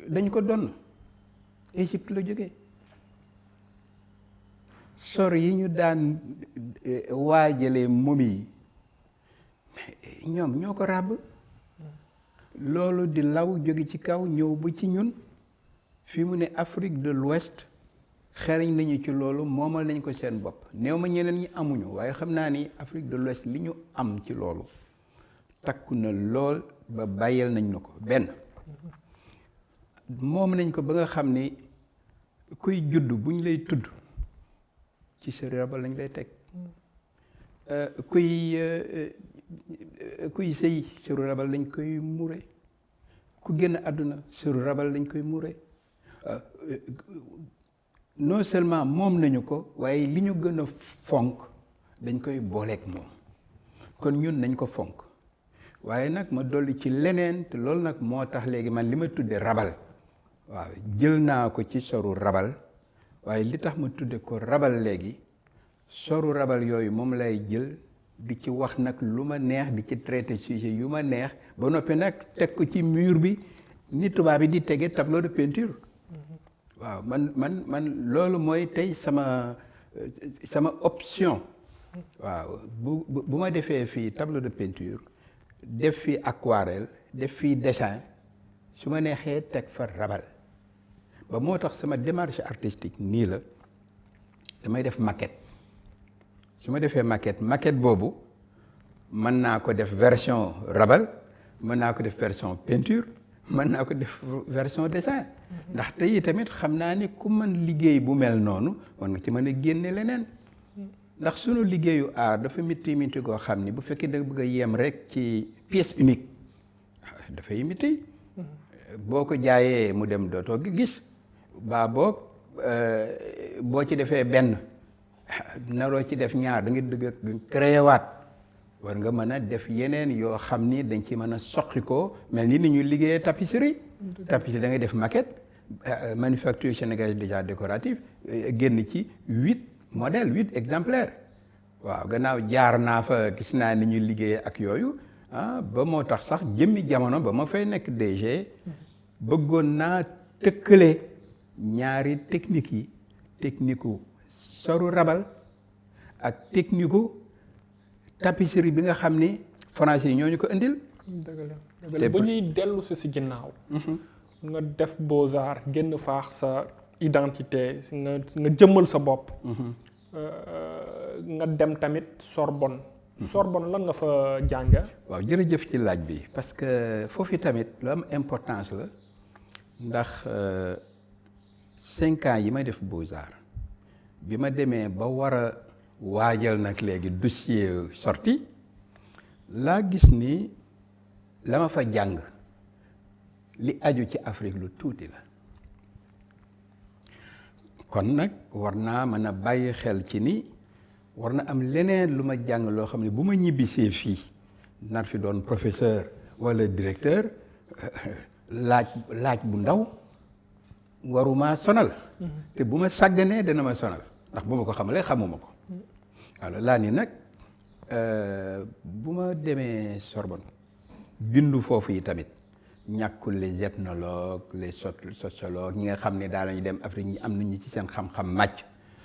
dañ ko donn Égypte la jógee sor yi ñu daan waajalee momi yi ñoom ñoo ko ràbb loolu di law jóge ci kaw ñëw ba ci ñun fi mu ne Afrique de l'Ouest xereñ nañu ci loolu moomal nañ ko seen bopp néew ma ñeneen ñi amuñu waaye xam naa ni Afrique de l'Ouest li ñu am ci loolu takku na lool ba bàyyeel nañ na ko benn moom nañ ko ba nga xam ni kuy judd buñ lay tudd ci sëri rabal lañ lay teg kuy sëy sëru rabal lañ koy mure ku génn àdduna sëru rabal lañ koy mure non seulement moom nañu ko waaye li ñu gën a fonk dañ koy booleeg moom kon ñun nañ ko fonk waaye nag ma dolli ci leneen te loolu nag moo tax léegi man li ma tudde rabal waaw jël naa ko ci soru rabal waaye li tax ma tudde ko rabal léegi soru rabal yooyu moom lay jël di ci wax nag lu ma neex di ci traité sujet yu ma neex ba noppi nag teg ko ci mur bi ni tubaab bi di tege tableau de peinture waaw man loolu mooy tey sama option waaw bu ma defee fii tableau de peinture def fii aquarelle def fii dessin su ma neexee teg fa rabal ba moo tax sama démarche artistique nii la damay def maquette su ma defee maquette boobu mën naa ko def version rabal mën naa ko def version peinture mën naa ko def version dessin ndax tey tamit xam naa ni ku mën liggéey bu mel noonu war nga ci mën a génne leneen ndax sunu liggéeyu aar dafa miti goo xam ni bu fekkee da nga bëgg a yem rek ci pièce unique dafay miti boo ko jaayee mu dem dootoo gis baa boog boo ci defee benn naroo ci def ñaar da nga dëgg créé waat war nga mën a def yeneen yoo xam ni dañ ci mën a soqi ko mel ni ñuy liggéeyee tapisserie da ngay def maquette manufacture sénégalaise déjà décorative génn ci 8 modèles 8 exemplaires waaw gannaaw jaar naa fa gis naa ni ñuy liggéeyee ak yooyu ba moo tax sax jëmmi jamono ba ma fay nekk DG bëggoon naa tëkkale ñaari technique yi technique u soru rabal ak technique u tapisserie bi nga xam ni français yi ñoo ñu ko indil. dëgg la bu ñuy dellu si ginnaaw. nga def Beaux-Arts génn faax sa identité nga jëmmal sa bopp. nga dem tamit Sorbonne. Sorbonne lan nga fa jànga. waaw jërëjëf ci laaj bi parce que foofu tamit lu am importance la ndax 5 ans yi may def Beaux-Arts bi ma demee ba war a waajal nag léegi dossier sorti laa gis ni la ma fa jàng li aju ci Afrique lu tuuti la kon nag war naa mën a bàyyi xel ci ni war na am leneen lu ma jàng loo xam ne bu ma ñibbisee fii nar fi doon professeur wala directeur laaj bu ndaw waruma sonal te bu ma sàgganee dana ma sonal ndax bu ma ko xamalee xamuma ko alors laa ni nag bu ma demee Sorbonne bindu foofu yi tamit ñàkkul les ethnologues les sociologues ñi nga xam ne daal lañu dem Afrique ñi am nañu ci seen xam-xam màcc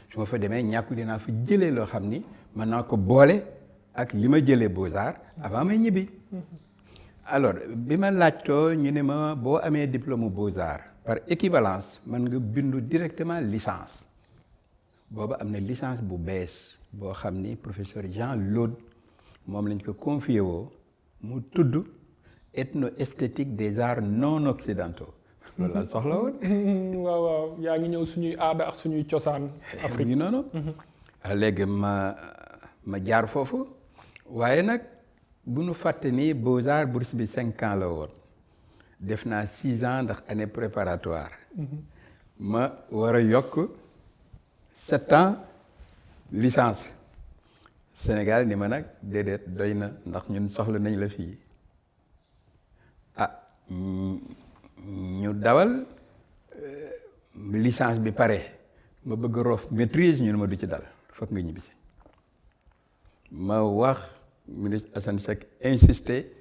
su ma fa demee ñàkkul dinaa fa jëlee loo xam ni mën naa ko boole ak li ma jëlee Beaux-Arts avant may ñibbi alors bi ma laajtoo ñu ne ma boo amee diplôme Beaux-Arts par équivalence mën nga bindu directement licence booba am na licence bu bees boo xam ni professeur Jean Laude moom lañ ko confié woo mu tudd ethno-esthétique des arts non occidentaux loolu la soxla woon. waaw waaw yaa ngi ñëw suñuy aada ak suñuy cosaan Afrique yi noonu léegi ma jaar foofu waaye nag bu nu fàtte ni Beaux-Arts bourse bi 5 ans la woon def naa 6 ans ndax année préparatoire ma war a yokk 7 ans licence Sénégal ni ma nag déedéet doy na ndax ñun soxla nañ la fii ñu dawal licence bi pare ma bëgg roof maîtrise ñu ne ma du ci dal foog nga ñibbisi ma wax ministre Assane Seck insisté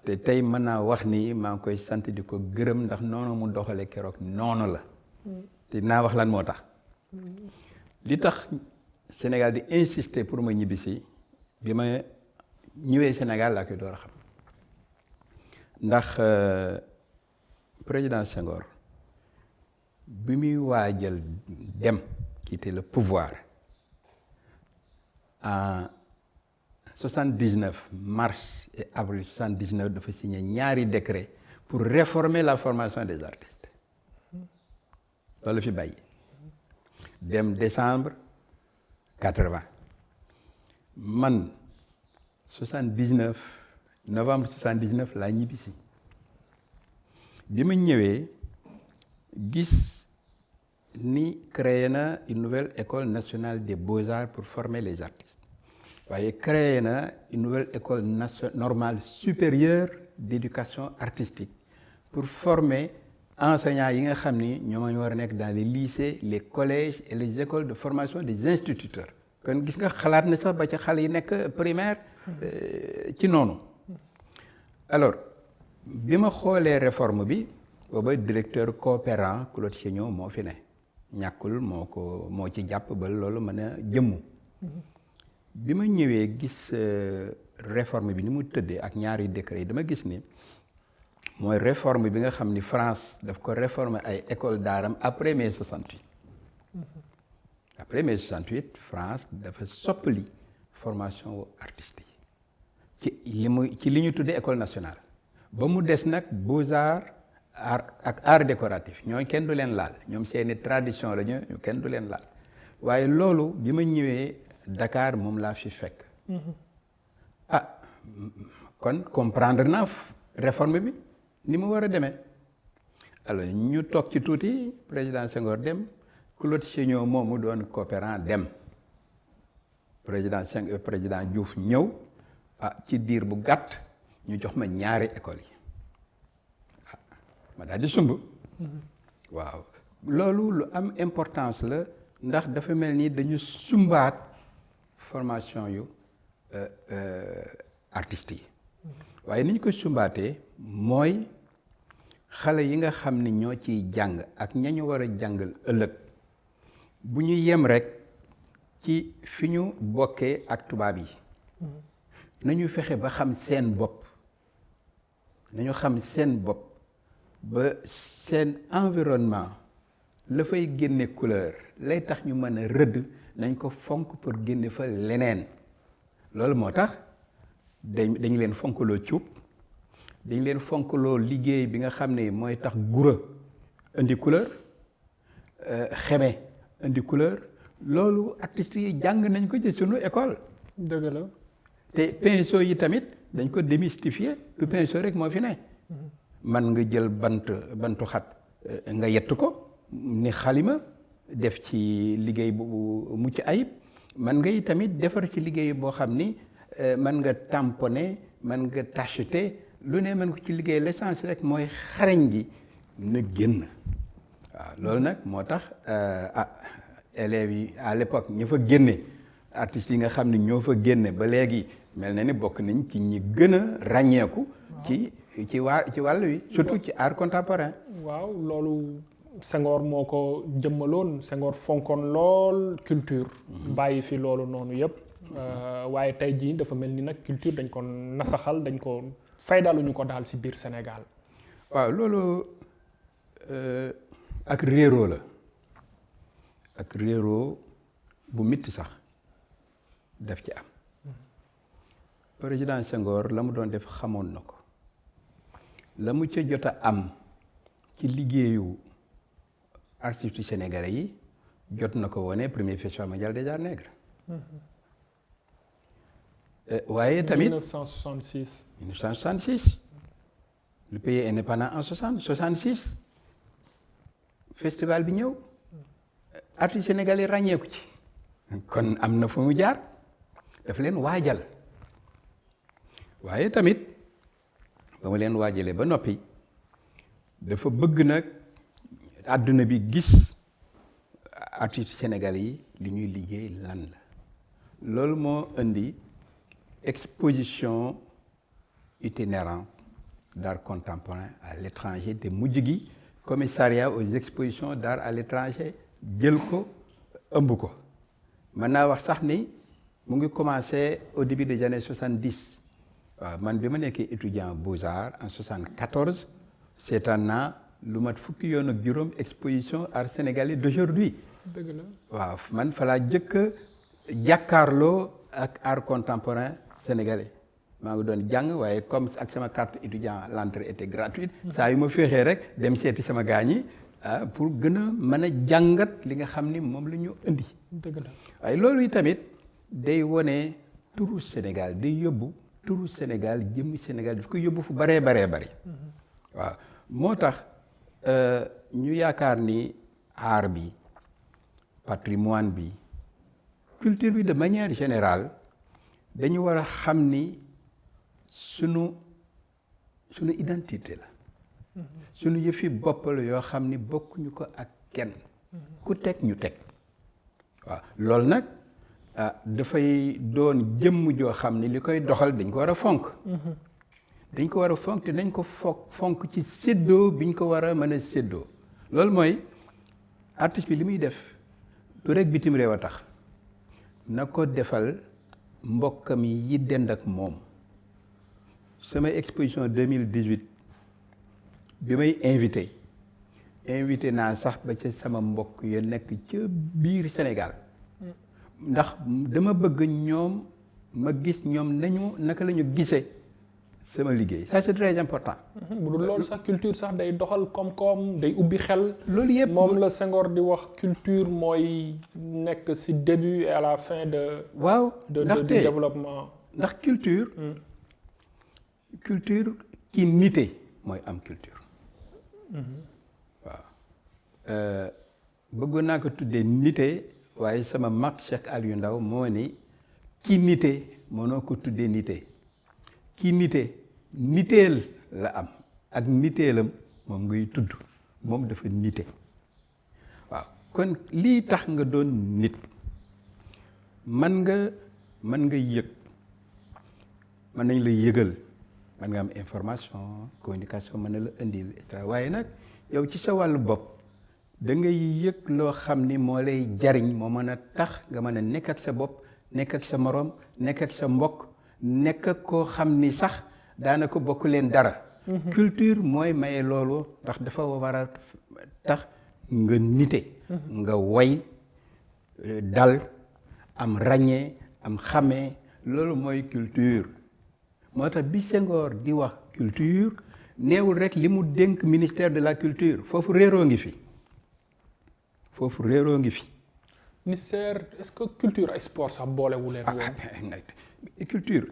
te tey mën naa wax ni maa ngi koy sant di ko gërëm ndax noonu mu doxale keroog noonu la te naa wax lan moo tax li tax Sénégal di insister pour ma ñibbisi bi ma ñëwee Sénégal laa koy door a xam ndax président Senghor bi muy waajal dem quitter le pouvoir en 79 mars et avril 79 dafa signé ñaari décret pour réformer la formation des artistes loolu fi bàyyi dem décembre 80 man 79 novembre 79 laa ñibbisi bi ma ñëwee gis ni créé na une nouvelle école nationale des beaux-arts pour former les artistes waaye créé na une nouvelle école normale supérieure d'éducation artistique pour former enseignants yi nga xam ni ñoom ñu war a nekk dans les lycées les collèges et les écoles de formation des instituteurs kon gis nga xalaat na sax ba ca xale yi nekk primaire ci noonu alors bi ma xoolee réforme bi booba directeur coopérant Claude Chéniaud moo fi ne ñàkkul moo ci jàpp ba loolu mën a jëmmu bi ma ñëwee gis réforme bi ni mu tëddee ak ñaari décret yi dama gis ni mooy réforme bi nga xam ni France daf ko réformer ay école d'art après mai 68 après mai 68 France dafa soppali formation artistes yi ci li ñu tuddee école nationale ba mu des nag beaux-arts ak art décoratif ñooñu kenn du leen laal ñoom seeni tradition la ñu kenn du leen laal waaye loolu bi ma ñëwee Dakar moom laa fi fekk kon comprendre naa réforme bi ni mu war a demee alors ñu toog ci tuuti président Senghor dem Claude Chéniaud moomu doon coopérant dem président Diouf ñëw ci diir bu gàtt ñu jox ma ñaari école yi ma daal di sumb waaw loolu lu am importance la ndax dafa mel ni dañu sumbaat formation yu artistes yi waaye ni ñu ko sumbaatee mooy xale yi nga xam ni ñoo ciy jàng ak ñañu war a jàngal ëllëg bu ñu yem rek ci fi ñu bokkee ak tubaab yi nañu fexe ba xam seen bopp nañu xam seen bopp ba seen environnement la fay génne couleur lay tax ñu mën a rëdd nañ ko fonk pour génne fa leneen loolu moo tax dañu leen fonkaloo cuub dañ leen fonk loolu liggéey bi nga xam ne mooy tax gura indi couleur xeme indi couleur loolu artistes yi jàng nañ ko ci sunu école. dëgg la. te pinceau yi tamit dañ ko démystifier lu pinceau rek moo fi ne. man nga jël bantu xat nga yett ko ni xalima def ci liggéey bu mucc ayib man ngay tamit defar ci liggéey boo xam ni man nga tamponner man nga tacheter lu ne man ko ci liggéey l'essence rek mooy xarañ gi na génn waaw loolu nag moo tax élèves yi à l'époque ñi fa génne artistes yi nga xam ne ñoo fa génne ba léegi mel na ni bokk nañ ci ñi gën a ràññeeku ci wàll wi surtout ci art contemporain. waaw loolu Senghor moo ko jëmmaloon Senghor fonkoon lool culture. bàyyi fi loolu noonu yëpp. waaye tey jii dafa mel ni nag culture dañ ko nasaxal dañ ko faydaluñu ko daal ci biir Sénégal. waaw loolu ak réeroo la ak réeroo bu mitti sax def ci am. président Senghor la mu doon def xamoon na ko la mu ca jot a am ci liggéeyu artistes sénégalais yi jot na ko wone premier festival mondial des arts nègres. waaye tamit 1966. 1966 le pays est indépendant en 66 festival bi ñëw artistes sénégalais ràññeeku ci kon am na fu mu jaar daf leen waajal waaye tamit ba mu leen waajalee ba noppi dafa bëgg nag àdduna bi gis artistes sénégalais yi li ñuy liggéey lan la loolu moo indi exposition itinérante d'art contemporain à l'étranger te mujj gi commissariat aux expositions d'art à l'étranger jël ko ëmb ko mën naa wax sax ni mu ngi commencé au début des années 70 waaw man bi ma nekkee étudiant Beaux-Arts en 74 seetaan naa lu mat fukki yoon ak juróom exposition art sénégalais d'aujourd'hui. dëgg la waaw man fa laa jëkk a jàkkaarloo ak art contemporain sénégalais maa ngi doon jàng waaye comme ak sama carte étudiant l'entrée était gratuite. saa yu ma féexee rek dem seeti sama gaañi pour gën a mën a jàngat li nga xam ni moom la ñu indi. dëgg la waaye loolu tamit day wone turu Sénégal day yóbbu turu Sénégal jëmmi Sénégal daf ko yóbbu fu baree bari. waaw moo tax ñu yaakaar ni art bi patrimoine bi culture bi de manière générale dañu war a xam ni sunu identité la. sunu yëfi bopp la yoo xam ni bokkuñu ko ak kenn. ku teg ñu teg. waaw loolu nag dafay doon jëmm joo xam ni li koy doxal dañ ko war a fonk. dañ ko war a fonk te dañ ko fonk ci séddoo biñ ko war a mën a séddoo loolu mooy artiste bi li muy def du rek bitim réew a tax na ko defal mbokkam yi dend ak moom sama exposition 2018 bi may invité naa sax ba ca sama mbokk ya nekk ca biir Sénégal ndax dama bëgg ñoom ma gis ñoom naka la ñu gisee sama liggéey ça c'est très important. bu dul loolu sax culture sax day doxal koom-koom day ubbi xel. loolu yëpp moom la Senghor di wax culture mooy nekk ci début et à la fin de. waaw de développement. ndax culture. culture ki nite mooy am culture. waaw bëggoon naa ko tuddee nite waaye sama mag Cheikh Aliou Ndao moo ni ki nite mënoo ko tuddee nite. ki niteel la am ak niteelam moom ngay tudd moom dafa nite waaw kon lii tax nga doon nit man nga yëg mën nañ la yëgal mën nga am information communication mën na la indil et cetera waaye nag yow ci sa wàllu bopp da ngay yëg loo xam ni moo lay jariñ moo mën a tax nga mën a nekk ak sa bopp nekk ak sa moroom nekk ak sa mbokk nekk ak koo xam ni sax daanaka bokk leen dara. culture mooy maye loolu ndax dafa war a tax nga nite. nga way dal am ràññee am xàmmee loolu mooy culture moo tax bi Senghor di wax culture neewul rek li mu dénk ministère de la culture foofu réeroo ngi fi ministère est-ce que culture ay sport sax boolewu leen woon. culture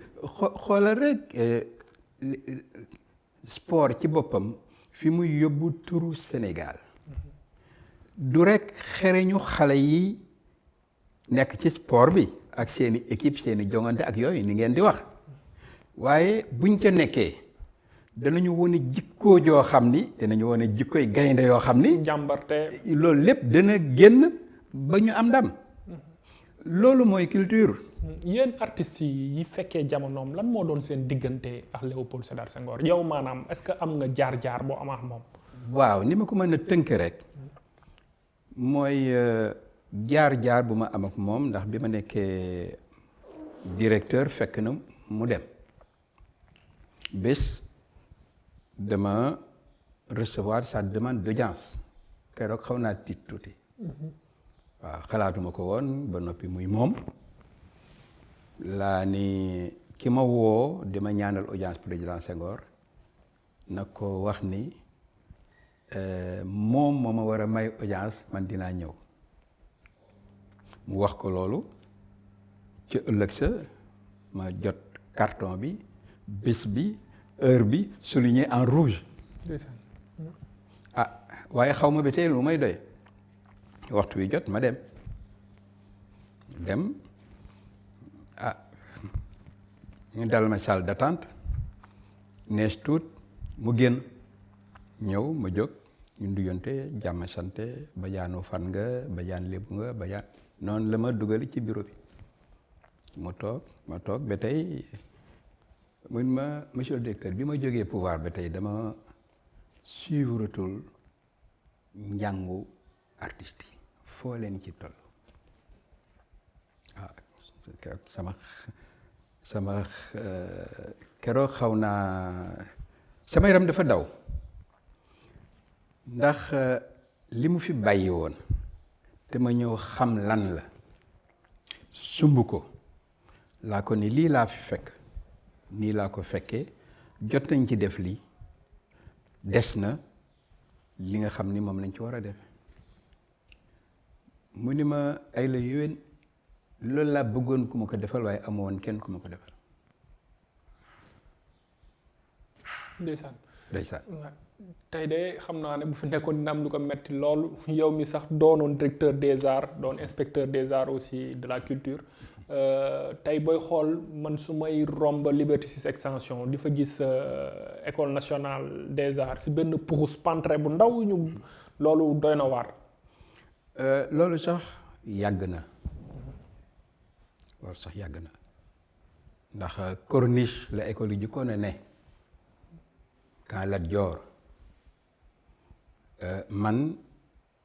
xoolal rek sport ci boppam fi muy yóbbu turu Sénégal du rek xereñu xale yi nekk ci sport bi ak seeni équipe seeni jongante ak yooyu ni ngeen di wax waaye buñ ca nekkee danañu wane jikkoo joo xam ni danañu wane jikkoy gaynde yoo xam ni jàmbarte loolu lépp dana génn ba ñu am ndam loolu mooy culture. yéen artistes yi fekkee jamonoom lan moo doon seen diggante ak Léopold Sédar Senghor yow maanaam est-ce que am nga jaar-jaar boo am ak moom. waaw ni ma ko mën a tënk rek mooy jaar-jaar bu ma am ak moom ndax bi ma nekkee directeur fekk na mu dem bés dama recevoir sa demande d'audience keroog xaw naa tiit tuuti waaw xalaatuma ko woon ba noppi muy moom laa ni ki ma woo di ma ñaanal audience président Senghor na ko wax ni moom moo ma war a may audience man dinaa ñëw mu wax ko loolu ci ëllëg sa ma jot carton bi bés bi heure bi souligné en rouge ah waaye xaw ma ba tey lu may doy waxtu wi jot ma dem ah ñu dal ma salle d'attente nees tuut mu génn ñëw ma jóg ñu nduyante jàmm sante bajaanu fan nga bajaan lébu nga bajaan noonu la ma dugali ci bureau bi ma toog ba tey mun ma monsieur le directeur bi ma jógee pouvoir ba tey dama suivretul njàngu artiste yi foo leen ci toll ah sama keroog xaw naa sama yaram dafa daw ndax li mu fi bàyyi woon te ma ñëw xam lan la sumb ko laa ko ni lii laa fi fekk nii laa ko fekkee jot nañ ci def lii des na li nga xam ni moom lañ ci war a def mu ni ma ay la yéwén loolu laa bëggoon ku ma ko defal waaye amoo woon kenn ku ma ko defal. ndeysaan ndeysaan tey de xam naa ne bu fi nekkoon dina am lu ko metti loolu yow mi sax doonoon directeur des arts doon inspecteur des arts aussi de la culture tey booy xool man su may romb Liberté 6 extension di fa gis école nationale des arts si benn puxus pantre bu ndaw ñu loolu doy na waar. loolu sax yàgg na ndax corniche la école yi jëkkoon a ne quand Lat Dior man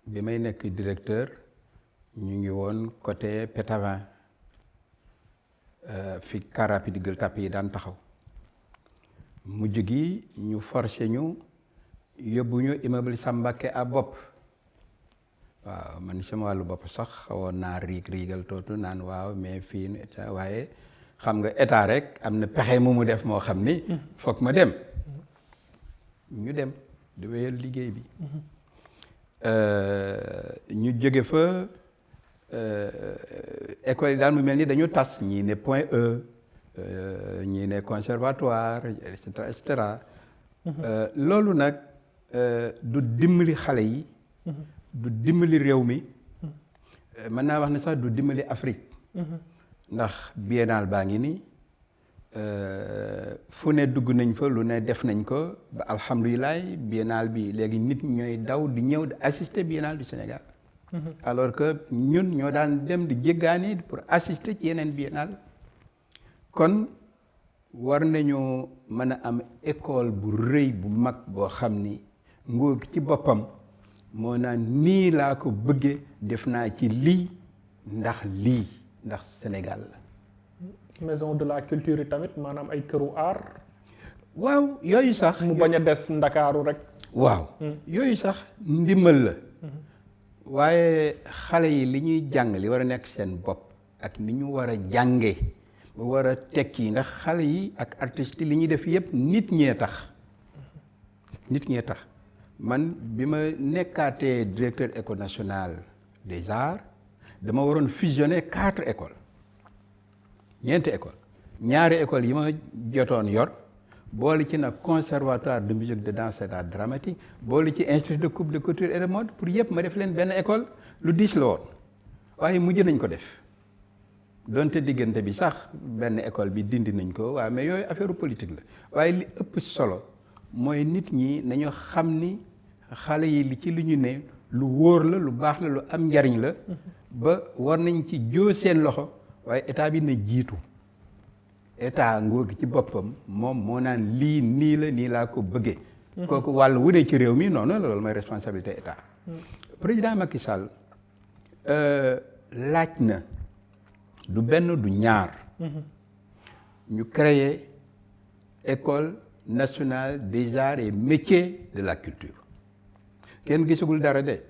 bi may nekk directeur ñu ngi woon côté Pétavin fi car rapide Gueule Tapée yi daan taxaw mujj gi ñu forcé ñu yóbbu ñu immeuble Sambake à bopp waaw man sama wàllu bopp sax xawoon naa riigal tootu naan waaw mais fii état waaye xam nga état rek am na pexe mu def moo xam ni foog ma dem ñu dem di wéyal liggéey bi ñu jóge fa école yi daal mu mel ni dañu tas ñii ne Point E ñii ne conservatoire et cetera loolu nag du dimbali xale yi du dimbali réew mi mën naa wax ne sax du dimbali Afrique ndax biennale baa ngi nii fu ne dugg nañ fa lu ne def nañ ko ba alhamdulilah biennale bi léegi nit ñooy daw di ñëw di assister biennale du Sénégal alors que ñun ñoo daan dem di jéggaani pour assister ci yeneen biennale kon war nañu mën a am école bu rëy bu mag boo xam ni nguur ci boppam moo naan nii laa ko bëggee def naa ci lii ndax Sénégal la. maison de la culture yi tamit maanaam ay këru art. waaw yooyu sax. mu bañ a des Ndakaaru rek. waaw yooyu sax ndimbal la. waaye xale yi li ñuy jàng li war a nekk seen bopp ak ni ñu war a jànge ba war a tekki ndax xale yi ak artistes li ñuy def yépp nit ñee tax nit ñee tax man bi ma nekkaatee directeur école nationale des arts dama waroon fusionner 4 écoles ñeenti école ñaari école yi ma jotoon yor boole ci nag conservatoire de musique de danse et d'art dramatique boole ci institut de coupe de couture et de mode pour yëpp ma def leen benn école lu diis la woon waaye mujj nañ ko def donte diggante bi sax benn école bi dindi nañ ko waaw mais yooyu affaire politique la waaye li ëpp solo mooy nit ñi nañu xam ni xale yi li ci lu ñu ne lu wóor la lu baax la lu am njariñ la ba war nañ ci joo seen loxo waaye état bi na jiitu état nguur gi ci boppam moom moo naan lii nii la nii laa ko bëggee. kooku wàllu wu dee ci réew mi noonu la loolu mooy responsabilité état. président Macky Sall laaj na du benn du ñaar. ñu créer école nationale des arts et métiers de la culture. kenn gisagul dara de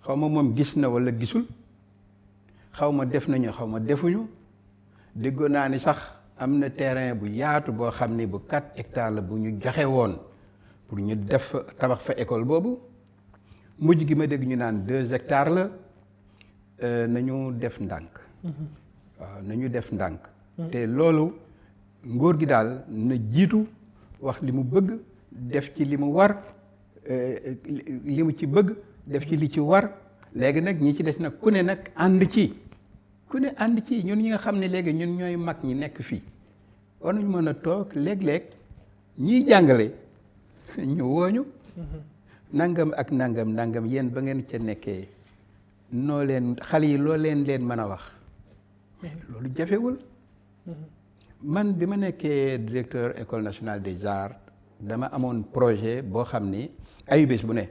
xaw ma moom gis na walla gisul xaw ma def nañu xaw ma defuñu. déggoon naa ni sax am na terrain bu yaatu boo xam ni bu 4 hectares la bu ñu joxe woon pour ñu def tabax fa école boobu mujj gi ma dégg ñu naan 2 hectares la nañu def ndànk. waaw nañu def ndànk. te loolu nguur gi daal na jiitu wax li mu bëgg def ci li mu war li mu ci bëgg def ci li ci war léegi nag ñi ci des nag ku ne nag ànd ci. ku ne ànd ci ñun ñi nga xam ne léegi ñun ñooy mag ñi nekk fii war nañu mën a toog léeg-léeg ñiy jàngale ñu wooñu nangam ak nangam yéen ba ngeen ca nekkee noo leen xale yi loo leen mën a wax loolu jafewul man bi ma nekkee directeur école nationale des arts dama amoon projet boo xam ni ayu bés bu ne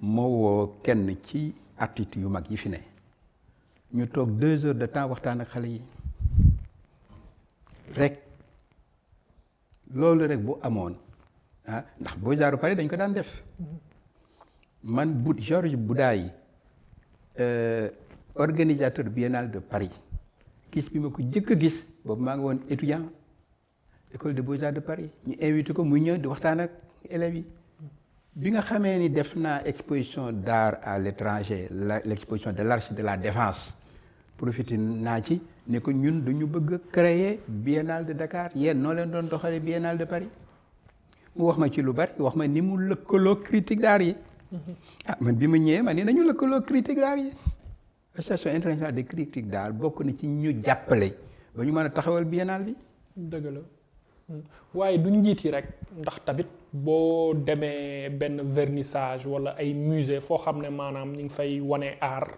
moo woo kenn ci artistes yu mag yi fi ne ñu toog 2 heures de temps waxtaan ak xale yi rek loolu rek bu amoon ndax Beaux-Arts Paris dañ ko daan def man Georges Boudaille organisateur biennale de Paris gis bi ma ko jëkk a gis boobu maa ngi woon étudiant école de Beaux-Arts de Paris ñu invité ko muy ñëw di waxtaan ak élèves yi bi nga xamee ni def naa exposition d'art à l'étranger l'exposition de l'Arche de la Défense profité naa ci ne ko ñun dañu bëgg a créer biennale de Dakar yéen noo leen doon doxalee biennale de Paris mu wax ma ci lu bari wax ma ni mu lëkkaloo critique d'art yi man bi ma ñëwee ma ni nañu lëkkaloo critique d'art yi association internationale de critique d'art bokk na ci ñu jàppale ba ñu mën a taxawal biennale bi. dëgg la waaye du njiit yi rek ndax tamit boo demee benn vernissage wala ay musée foo xam ne maanaam ñu ngi fay wane art.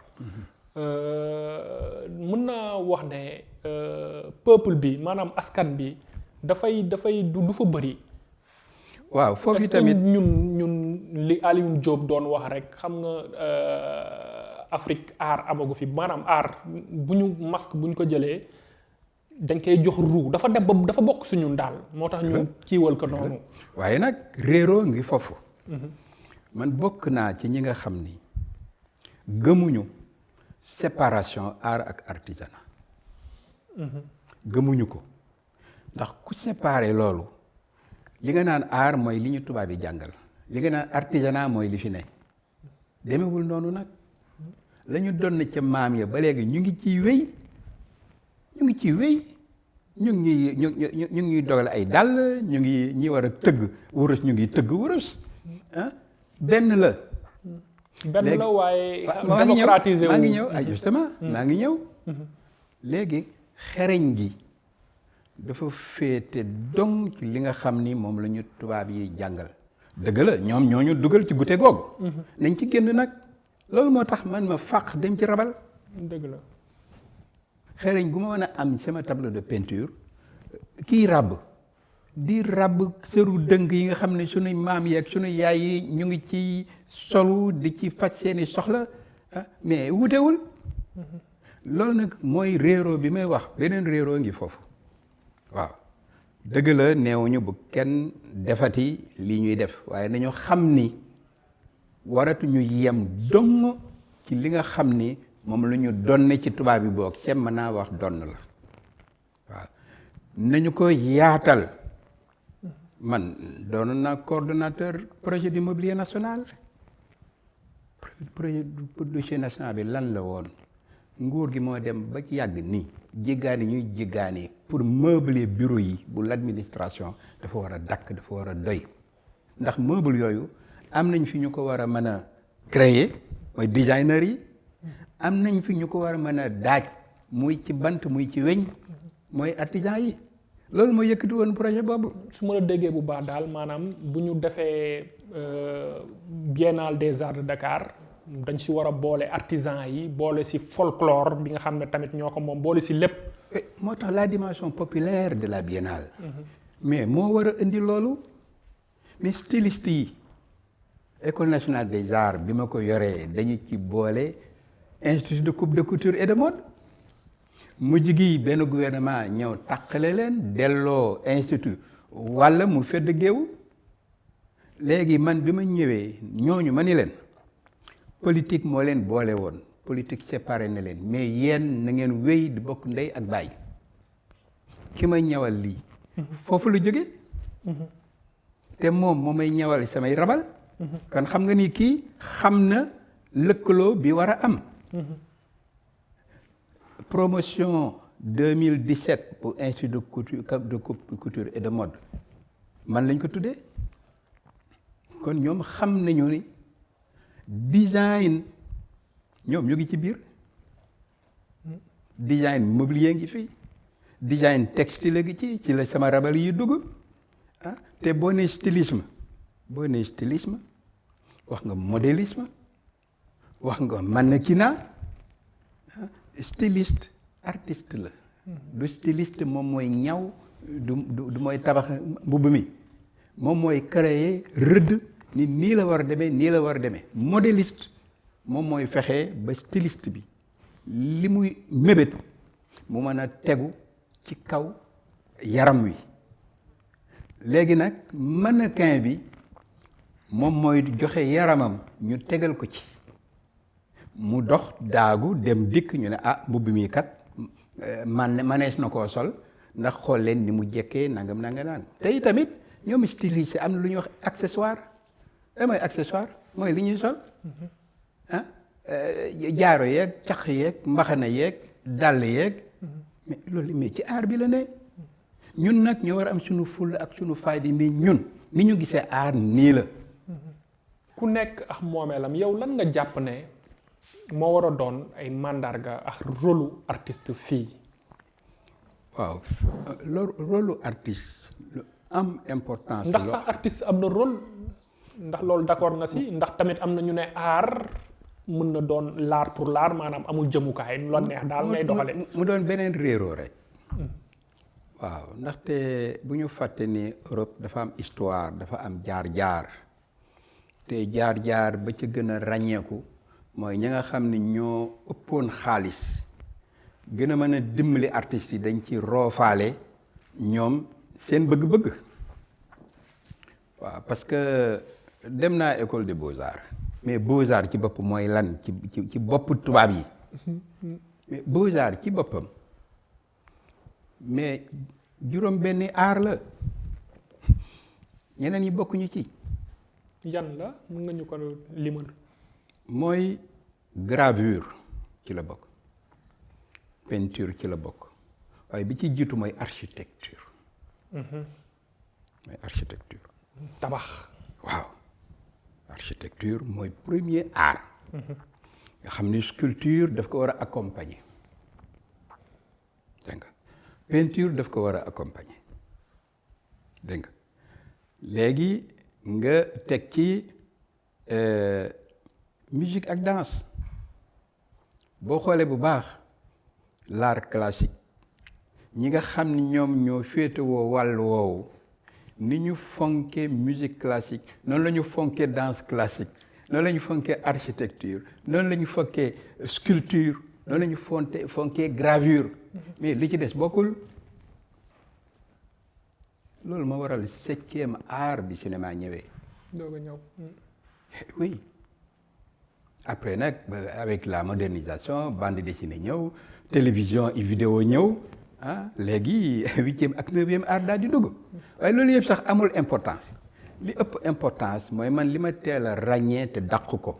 mën naa wax ne peuple bi maanaam askan bi dafay du fa bëri. waaw foofu tamit ñun li Alioune Diop doon wax rek xam nga Afrique art amagu fi maanaam art bu ñu masque bu ñu ko jëlee dañ koy jox ruu dafa dem ba dafa bokk suñu daal moo tax ñu kiiwal ko noonu. waaye nag réeroo ngi foofu. man bokk naa ci ñi nga xam ni gëmuñu séparation art ak artisanat. gëmuñu ko ndax ku séparé loolu li nga naan art mooy li ñu tubaab yi jàngal li nga naan artisanat mooy li fi ne demewul noonu nag la ñu doon ca maam ya ba léegi ñu ngi ciy wéy ñu ngi dogal ay dàll ñu ngi ñi war a tëgg wurus ñu ngi tëgg wurus benn la. benn la waaye. démocratiser maa ngi ñëw ay justement maa ngi ñëw. léegi xereñ gi dafa féete dong ci li nga xam ni moom la ñu tubaab yi jàngal. dëgg la ñoom ñoo ñu dugal ci gute googu. nañ ci génn nag loolu moo tax man ma fàq dem ci rabal. dëgg la. xereñ gu ma mën a am sama tableau de peinture kii ràbb di ràbb sëru dëng yi nga xam ne sunuy maam yi ak sunu yaay yi ñu ngi ci solu di ci faj seeni soxla mais wutewul loolu nag mooy réeroo bi may wax beneen réeroo ngi foofu waaw dëgg la neewuñu bu kenn defati li ñuy def waaye nañu xam ni waratuñu yem dong ci li nga xam ni moom la ñu donne ci tubaab bi boog sem mën naa wax donn la waaw nañu ko yaatal man doonoon naa coordonnateur projet du mobilier national. projet du dossier national bi lan la woon nguur gi moo dem ba yàgg nii jéggaani ñuy jéggaani pour meubler bureau yi bu l'administration dafa war a dakk dafa war a doy ndax meuble yooyu am nañ fi ñu ko war a mën a créer mooy designer yi am nañ fi ñu ko war a mën a daaj muy ci bant muy ci weñ mooy artisan yi loolu moo yëkkati woon projet boobu. su ma la déggee bu baax daal maanaam bu ñu defee Biennale des Arts de Dakar dañ si war a boole artisan yi boole si folklore bi nga xam ne tamit ñoo ko moom boole si lépp. moo tax la dimension populaire de la biennale. mais moo war a indi loolu mais styliste yi école nationale des arts bi ma ko yoree dañu ci boole institut de coupe de couture et de mode. mujj gi benn gouvernement ñëw tàqale leen delloo institut walla mu fedd géew léegi man bi ma ñëwee ñooñu ma ni leen politique moo leen boole woon politique séparé na leen mais yéen na ngeen wéy di bokk ndey ak baay ki may ñawal lii foofu la jóge te moom moo may ñawal samay rabal kon xam nga ni kii xam na lëkkaloo bi war a am promotion 2017 pour institut de couture et de mode man lañ ko tuddee kon ñoom xam nañu ni design ñoom ñu ngi ci biir design mobilier ngi fi design textile ngi ci la sama rabal yi dugg ah te boo nee stylisme wax nga modélisme wax nga mannequinat styliste artiste la du styliste moom mooy ñaw du mooy tabax mbubb mi moom mooy créer rëdd ni nii la war a demee nii la war a demee modéliste moom mooy fexe ba styliste bi li muy mébét mu mën a tegu ci kaw yaram wi léegi nag mannequin bi moom mooy joxe yaramam ñu tegal ko ci mu dox daagu dem dikk ñu ne ah mbubb mi kat manees na koo sol ndax xool leen ni mu jekkee nangam naan te tamit ñoom styliste am na lu ñuy wax accessoire mooy accessoire mooy li ñuy sol ah jaaro yeeg caq yeeg mbaxana yeeg dàll yeeg mais loolu mais ci aar bi la ne ñun nag ñoo war a am suñu fulla ak suñu fayda ni ñun ni ñu gisee aar nii la ku nekk ak moomeelam yow lan nga jàpp ne moo war a doon ay mandarga ak rôlu artiste fii. waaw rôlu artiste lu am importance. ndax sax artiste am na rôle ndax loolu d'accord nga si ndax tamit am na ñu ne art mën na doon l'art pour l'art maanaam amul jëmukaay lu la neex daal ngay doxale mu doon beneen réeroo rek. waaw ndaxte bu ñu fàtte ni Europe dafa am histoire dafa am jaar-jaar te jaar-jaar ba ca gën a ràññeeku. mooy ñi nga xam ne ñoo ëppoon xaalis gën a mën a dimbali artistes yi dañ ci roofaale ñoom seen bëgg-bëgg waaw parce que dem naa école des beaux-arts mais beaux-arts ci bopp mooy lan ci bopp tubaab yi mais beaux-arts ci boppam mais juróom benni aar la ñeneen yi bokkuñu ci yan la mën nga ñu ko limal mooy gravure ci la bokk peinture ci la bokk waaye bi ci jiitu mooy architecture mooy architecture tabax waaw architecture mooy premier art nga xam ni sculpture daf ko war a accompagner dégg nga peinture daf ko war a accompagner dégg nga léegi nga teg ci musique ak danse boo xoolee bu baax l'art classique ñi nga xam ni ñoom ñoo féetewoo wàll woowu ni ñu fonkee musique classique noonu la ñu fonkee danse classique noonu la ñu fonkee architecture noonu la ñu fonkee sculpture noonu la ñu fonkee gravure mais li ci des bokkul loolu moo waral 7e art bi cinéma ñëwee. doog a ñëw. oui après nag avec la modernisation bande dessinée ñëw télévision et vidéo ñëw léegi 8e ak 9e art daal di dugg waaye loolu yëpp sax amul importance li ëpp importance mooy man li ma teel a ràññee te dàq ko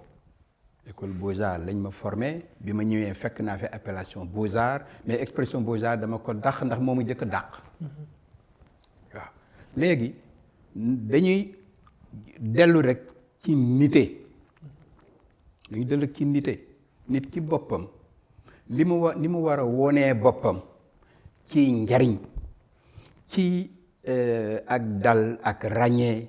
école Beaux-Arts lañ ma formé bi ma ñëwee fekk naa fi appellation Beaux-Arts mais expression Beaux-Arts dama ko dàq ndax moomu njëkk a dàq waaw léegi dañuy dellu rek ci nite dañuy dellu ci nite nit ci boppam li mu war a wonee boppam ci njariñ ci ak dal ak ràññee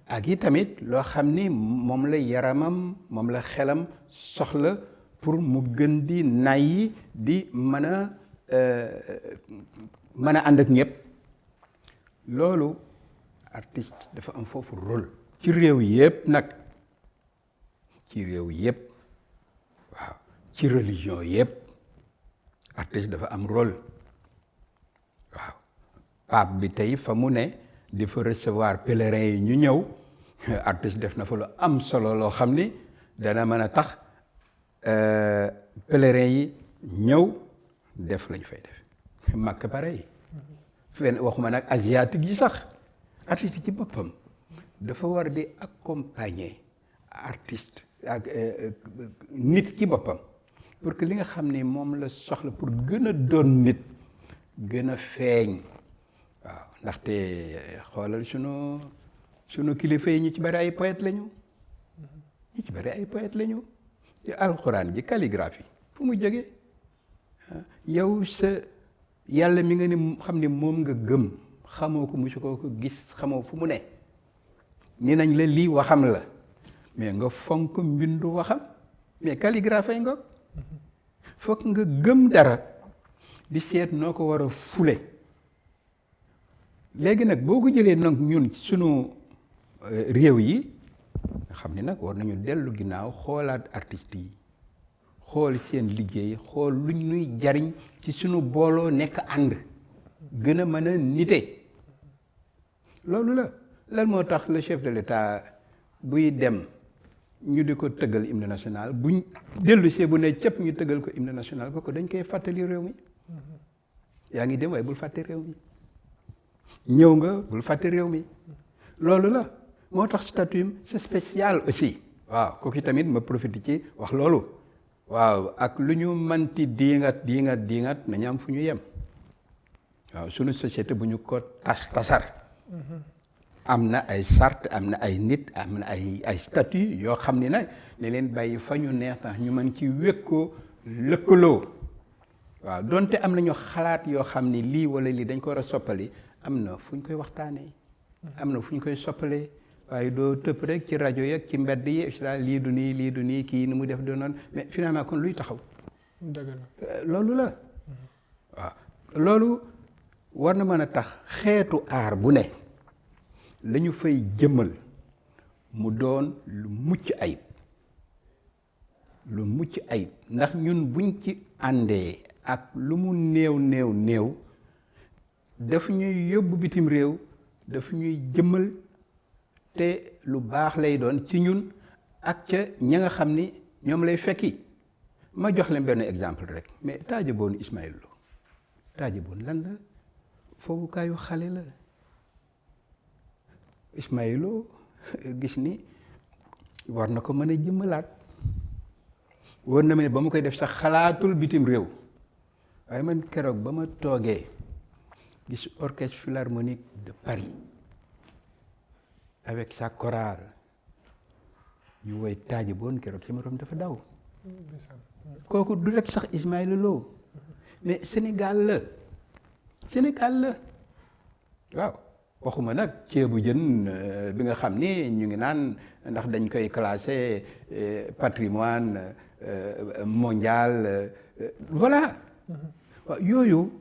ak yi tamit loo xam ni moom la yaramam moom la xelam soxla pour mu gën di nay di mën a ànd ak ñëpp loolu artiste dafa am foofu rôle ci réew yëpp nag ci réew yëpp waaw ci religion yëpp artiste dafa am rôle waaw pape bi tey fa mu ne di fa recevoir pèlerins yi ñu ñëw artiste def na fa lu am solo loo xam ni dana mën a tax pèlerins yi ñëw def lañu fay def Makka pareil fenn waxuma nag asiatique yi sax artiste ci boppam dafa war di accompagner artiste ak nit ci boppam pour que li nga xam ni moom la soxla pour gën a doon nit gën a feeñ waaw ndaxte xoolal sunu kilifa yi ñu ci bari ay poète lañu ñu ci bari ay poète lañu ci alxuraan ji calligraphie fu mu jógee yow sa yàlla mi nga ni xam ni moom nga gëm xamoo ko musu ko gis xamoo fu mu ne ni nañ la lii waxam la mais nga fonk mbindu waxam mais calligraphie ay ngoog fokk nga gëm dara di seet noo ko war a fule léegi nag boo ko jëlee nag ñun sunu réew yi nga xam ni nag war nañu dellu ginnaaw xoolaat artistes yi xool seen liggéey xool luñ nuy jariñ ci sunu booloo nekk ànd gën a mën a nite loolu la lan moo tax le chef de l'État buy dem ñu di ko tëggal hymne national buñ dellu see bu ne cëpp ñu tëggal ko hymne national kooku dañ koy fàttali réew mi yaa ngi dem waaye bul fàtte réew mi ñëw nga bul fàtte réew mi loolu la moo tax statut c'est spécial aussi waaw kooku tamit ma profité ci wax loolu waaw ak lu ñu manti diingat nañu am fu ñu yem waaw sunu société bu ñu ko tasar am na ay charte am na ay nit am na ay statut yoo xam ni nag ne leen bàyyi fa ñu neex tax ñu mën ci wékkoo lëkkaloo waaw donte am nañu xalaat yoo xam ni lii wala lii dañ ko war a soppali am na fu ñu koy waxtaanee am na fu ñu koy soppalee waaye doo tëpp rek ci rajo yeeg ci mbedd yi et cetera lii du nii kii ni mu def doon noonu mais finalement kon luy taxaw. dëgg la loolu la waaw loolu war na mën a tax xeetu aar bu ne la ñu fay jëmmal mu doon lu mucc ayib ndax ñun buñ ci àndee ak lu mu néew daf ñuy yóbbu bitim réew daf ñuy jëmmal te lu baax lay doon ci ñun ak ca ña nga xam ni ñoom lay fekki ma jox leen benn exemple rek mais Tadjaboune Ismaël Lo Tadjaboune lan la foofukaayu xale la Ismaël Lo gis ni war na ko mën a jëmmalaat war na ma ne ba mu koy def sax xalaatul bitim réew waaye man keroog ba ma toogee gis orchestre philharmonique de Paris avec sa chorale ñu woy Tadjaboune keroog sama rom dafa daw kooku du rek sax Ismaël Lo mais Sénégal la waaw waxuma nag ceebu jën bi nga xam ni ñu ngi naan ndax dañ koy classé patrimoine mondial voilà waaw yooyu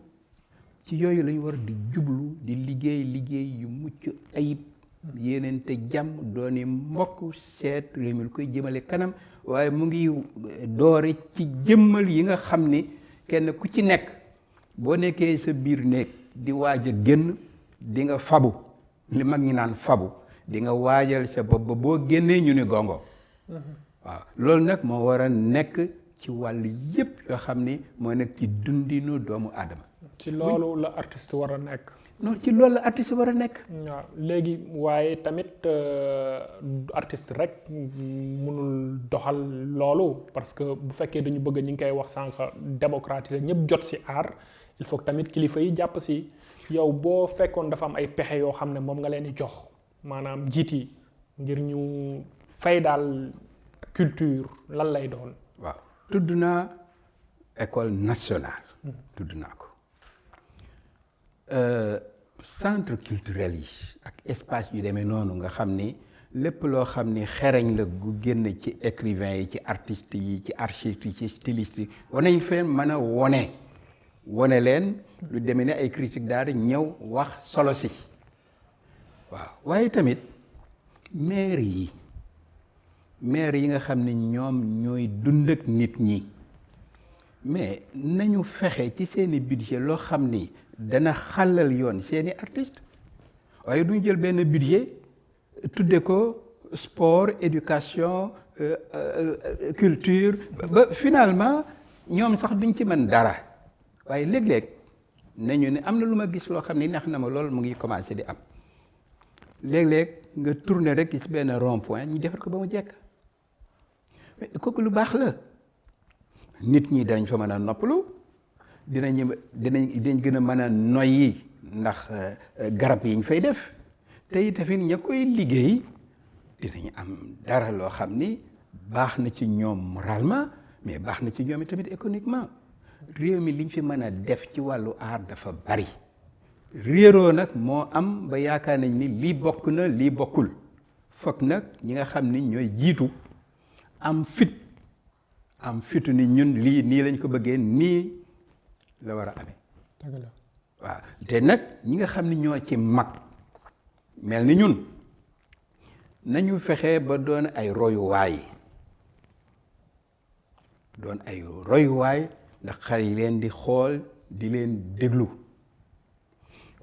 ci yooyu lañu war di jublu di liggéey yu mucc ayib yéeneen te jàmm dooni mbokk seet réew mi lu koy jëmale kanam waaye mu ngi doore ci jëmmal yi nga xam ni kenn ku ci nekk boo nekkee sa biir néeg di waaj a génn di nga fabu li mag ñi naan fabu di nga waajal sa bopp ba boo génnee ñu ni gongo waaw loolu nag moo war a nekk ci wàll yépp yoo xam ni moo nekk ci dundinu doomu aadama ci loolu la artiste war a nekk. non ci loolu la artiste war a nekk. waaw léegi waaye tamit artiste rek mënul doxal loolu parce que bu fekkee dañu bëgg ñi ngi koy wax sànq démocratiser ñëpp jot si art il faut que tamit kilifa yi jàpp si yow boo fekkoon dafa am ay pexe yoo xam ne moom nga leen di jox maanaam jiit yi ngir ñu fay daal culture lan lay doon. waaw tudd naa école nationale. tudd naa ko. Centre culturel yi ak espace yu demee noonu nga xam ni lépp loo xam ni xereñ la gu génn ci écrivain yi ci artistes yi ci artistes yi ci stylistes yi war nañ fee mën a wone leen lu demee ne ay critique daal ñëw wax solo si waaw waaye tamit maire yi nga xam ne ñoom ñooy dund ak nit ñi mais nañu fexe ci seeni budget loo xam ni dana xàllal yoon seeni artiste waaye duñ jël benn budget tudde ko sport éducation culture ba finalement ñoom sax duñ ci mën dara waaye léeg-léeg nañu ne am na lu ma gis loo xam ni neex na ma lool mu ngi commencé di am léeg-léeg nga tourner rek gis benn rond point ñu defar ko ba mu jekk mais kooku lu baax la nit ñi danañ fa mën a noppalu dinañ gën a mën a noyyi ndax garab yi ñu fay def te itamit ña koy liggéey dinañ am dara loo xam ni baax na ci ñoom moralement mais baax na ci ñoom tamit économiquement réew mi liñ fi mën a def ci wàllu art dafa bari réeroo nag moo am ba yaakaar nañ ni lii bokk na lii bokkul foog nag ñi nga xam ni ñooy jiitu am fitu ni ñun lii nii lañ ko bëggee nii la war a amee waaw te nag ñi nga xam ni ñoo ci mag mel ni ñun nañu fexe ba doon ay royuwaay ndax xale yi leen di xool di leen déglu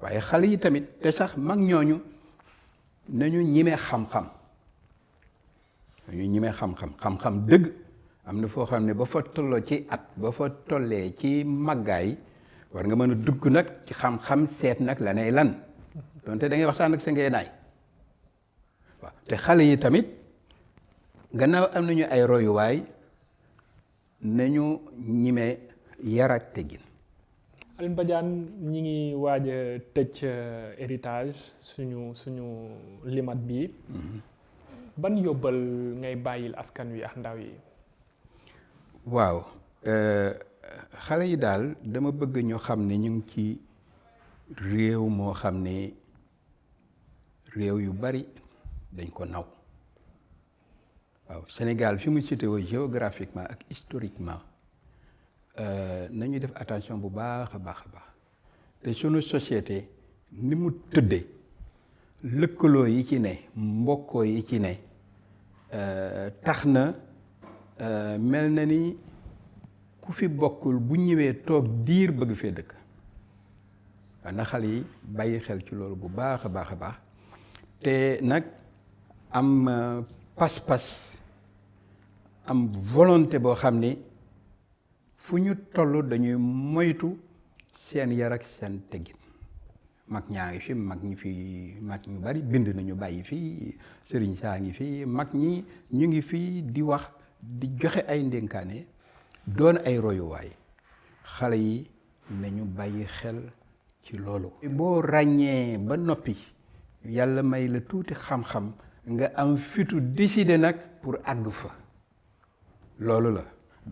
waaye xale yi tamit te sax mag ñooñu nañu ñime xam-xam xam-xam dëgg am na foo xam ne ba fa tolloo ci at ba fa tollee ci màggaay war nga mën a dugg nag ci xam-xam seet nag la nay lan donte da ngay waxtaan ak sa ngeenaay waaw te xale yi tamit gannaaw am nañu ay royuwaay nañu ñime yar ak teggin. Alioune Badiane ñi ngi waaj a tëj héritage suñu limat bi ban yóbbal ngay bàyyil askan wi ak ndaw yi. waaw xale yi daal dama bëgg ñu xam ne ñu ngi ci réew moo xam ne réew yu bari dañ ko naw waaw Sénégal fi mu situé géographiquement ak historiquement nañu def attention bu baax a baax te sunu société ni mu tëdde lëkkaloo yi ci ne mbokkoo yi ci ne tax na mel na ni ku fi bokkul bu ñëwee toog diir bëgg fee dëkk na xale yi bàyyi xel ci loolu bu baax a baax te nag am pas-pas am volonté boo xam ni fu ñu toll dañuy moytu seen yar ak seen teggin mag ñaa ngi fi mag ñu bari bind nañu bàyyi fii sëriñ saa ngi fi mag ñi ñu ngi fii di wax di joxe ay ndénkaane doon ay royuwaay xale yi nañu bàyyi xel ci loolu. boo ràññee ba noppi yàlla may la tuuti xam-xam nga am fitu décider nag pour àgg fa loolu la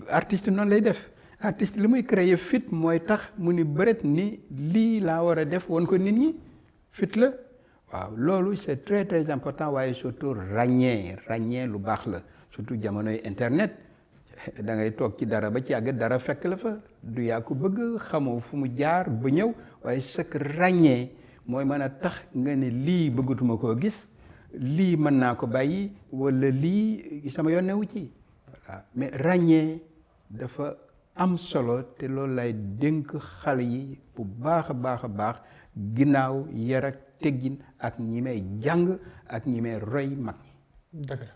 artiste noonu lay def artiste li muy créer fit mooy tax mu ni bëreet ni lii laa war a def woon ko nit ñi fit la waaw loolu c'est très très important waaye surtout ràññee lu baax la surtout jamonoy internet da ngay toog ci dara ba ci yàgg dara fekk la fa du yaa ko bëgg xamoo fu mu jaar ba ñëw waaye sëkk ràññee mooy mën a tax nga ne lii bëggatuma koo gis lii mën naa ko bàyyi walla lii sama yoon newu ci voilà mais ràññee dafa am solo te loolu lay dénk xale yi bu baax a baax ginnaaw yar ak teggin ak ñi may jàng ak ñi may roy mag ñi. dëgg la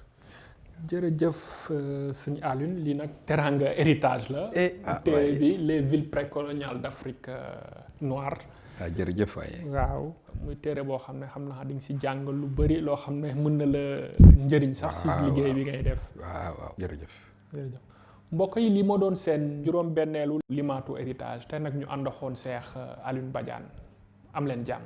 jërëjëf sëñ Alioune lii nag teranga héritage la. téere bi les villes précoloniales d'Afrique noire. jërëjëf waaye. waaw muy téere boo xam ne xam naa di nga si jàng lu bari loo xam ne mën na la njëriñ sax si liggéey bi ngay def. waaw jërëjëf. jërëjëf mbokk yi li moo doon seen juróom-benneelu Limatou héritage te nag ñu àndoxoon Cheikh Alioune Badiane am leen jàmm.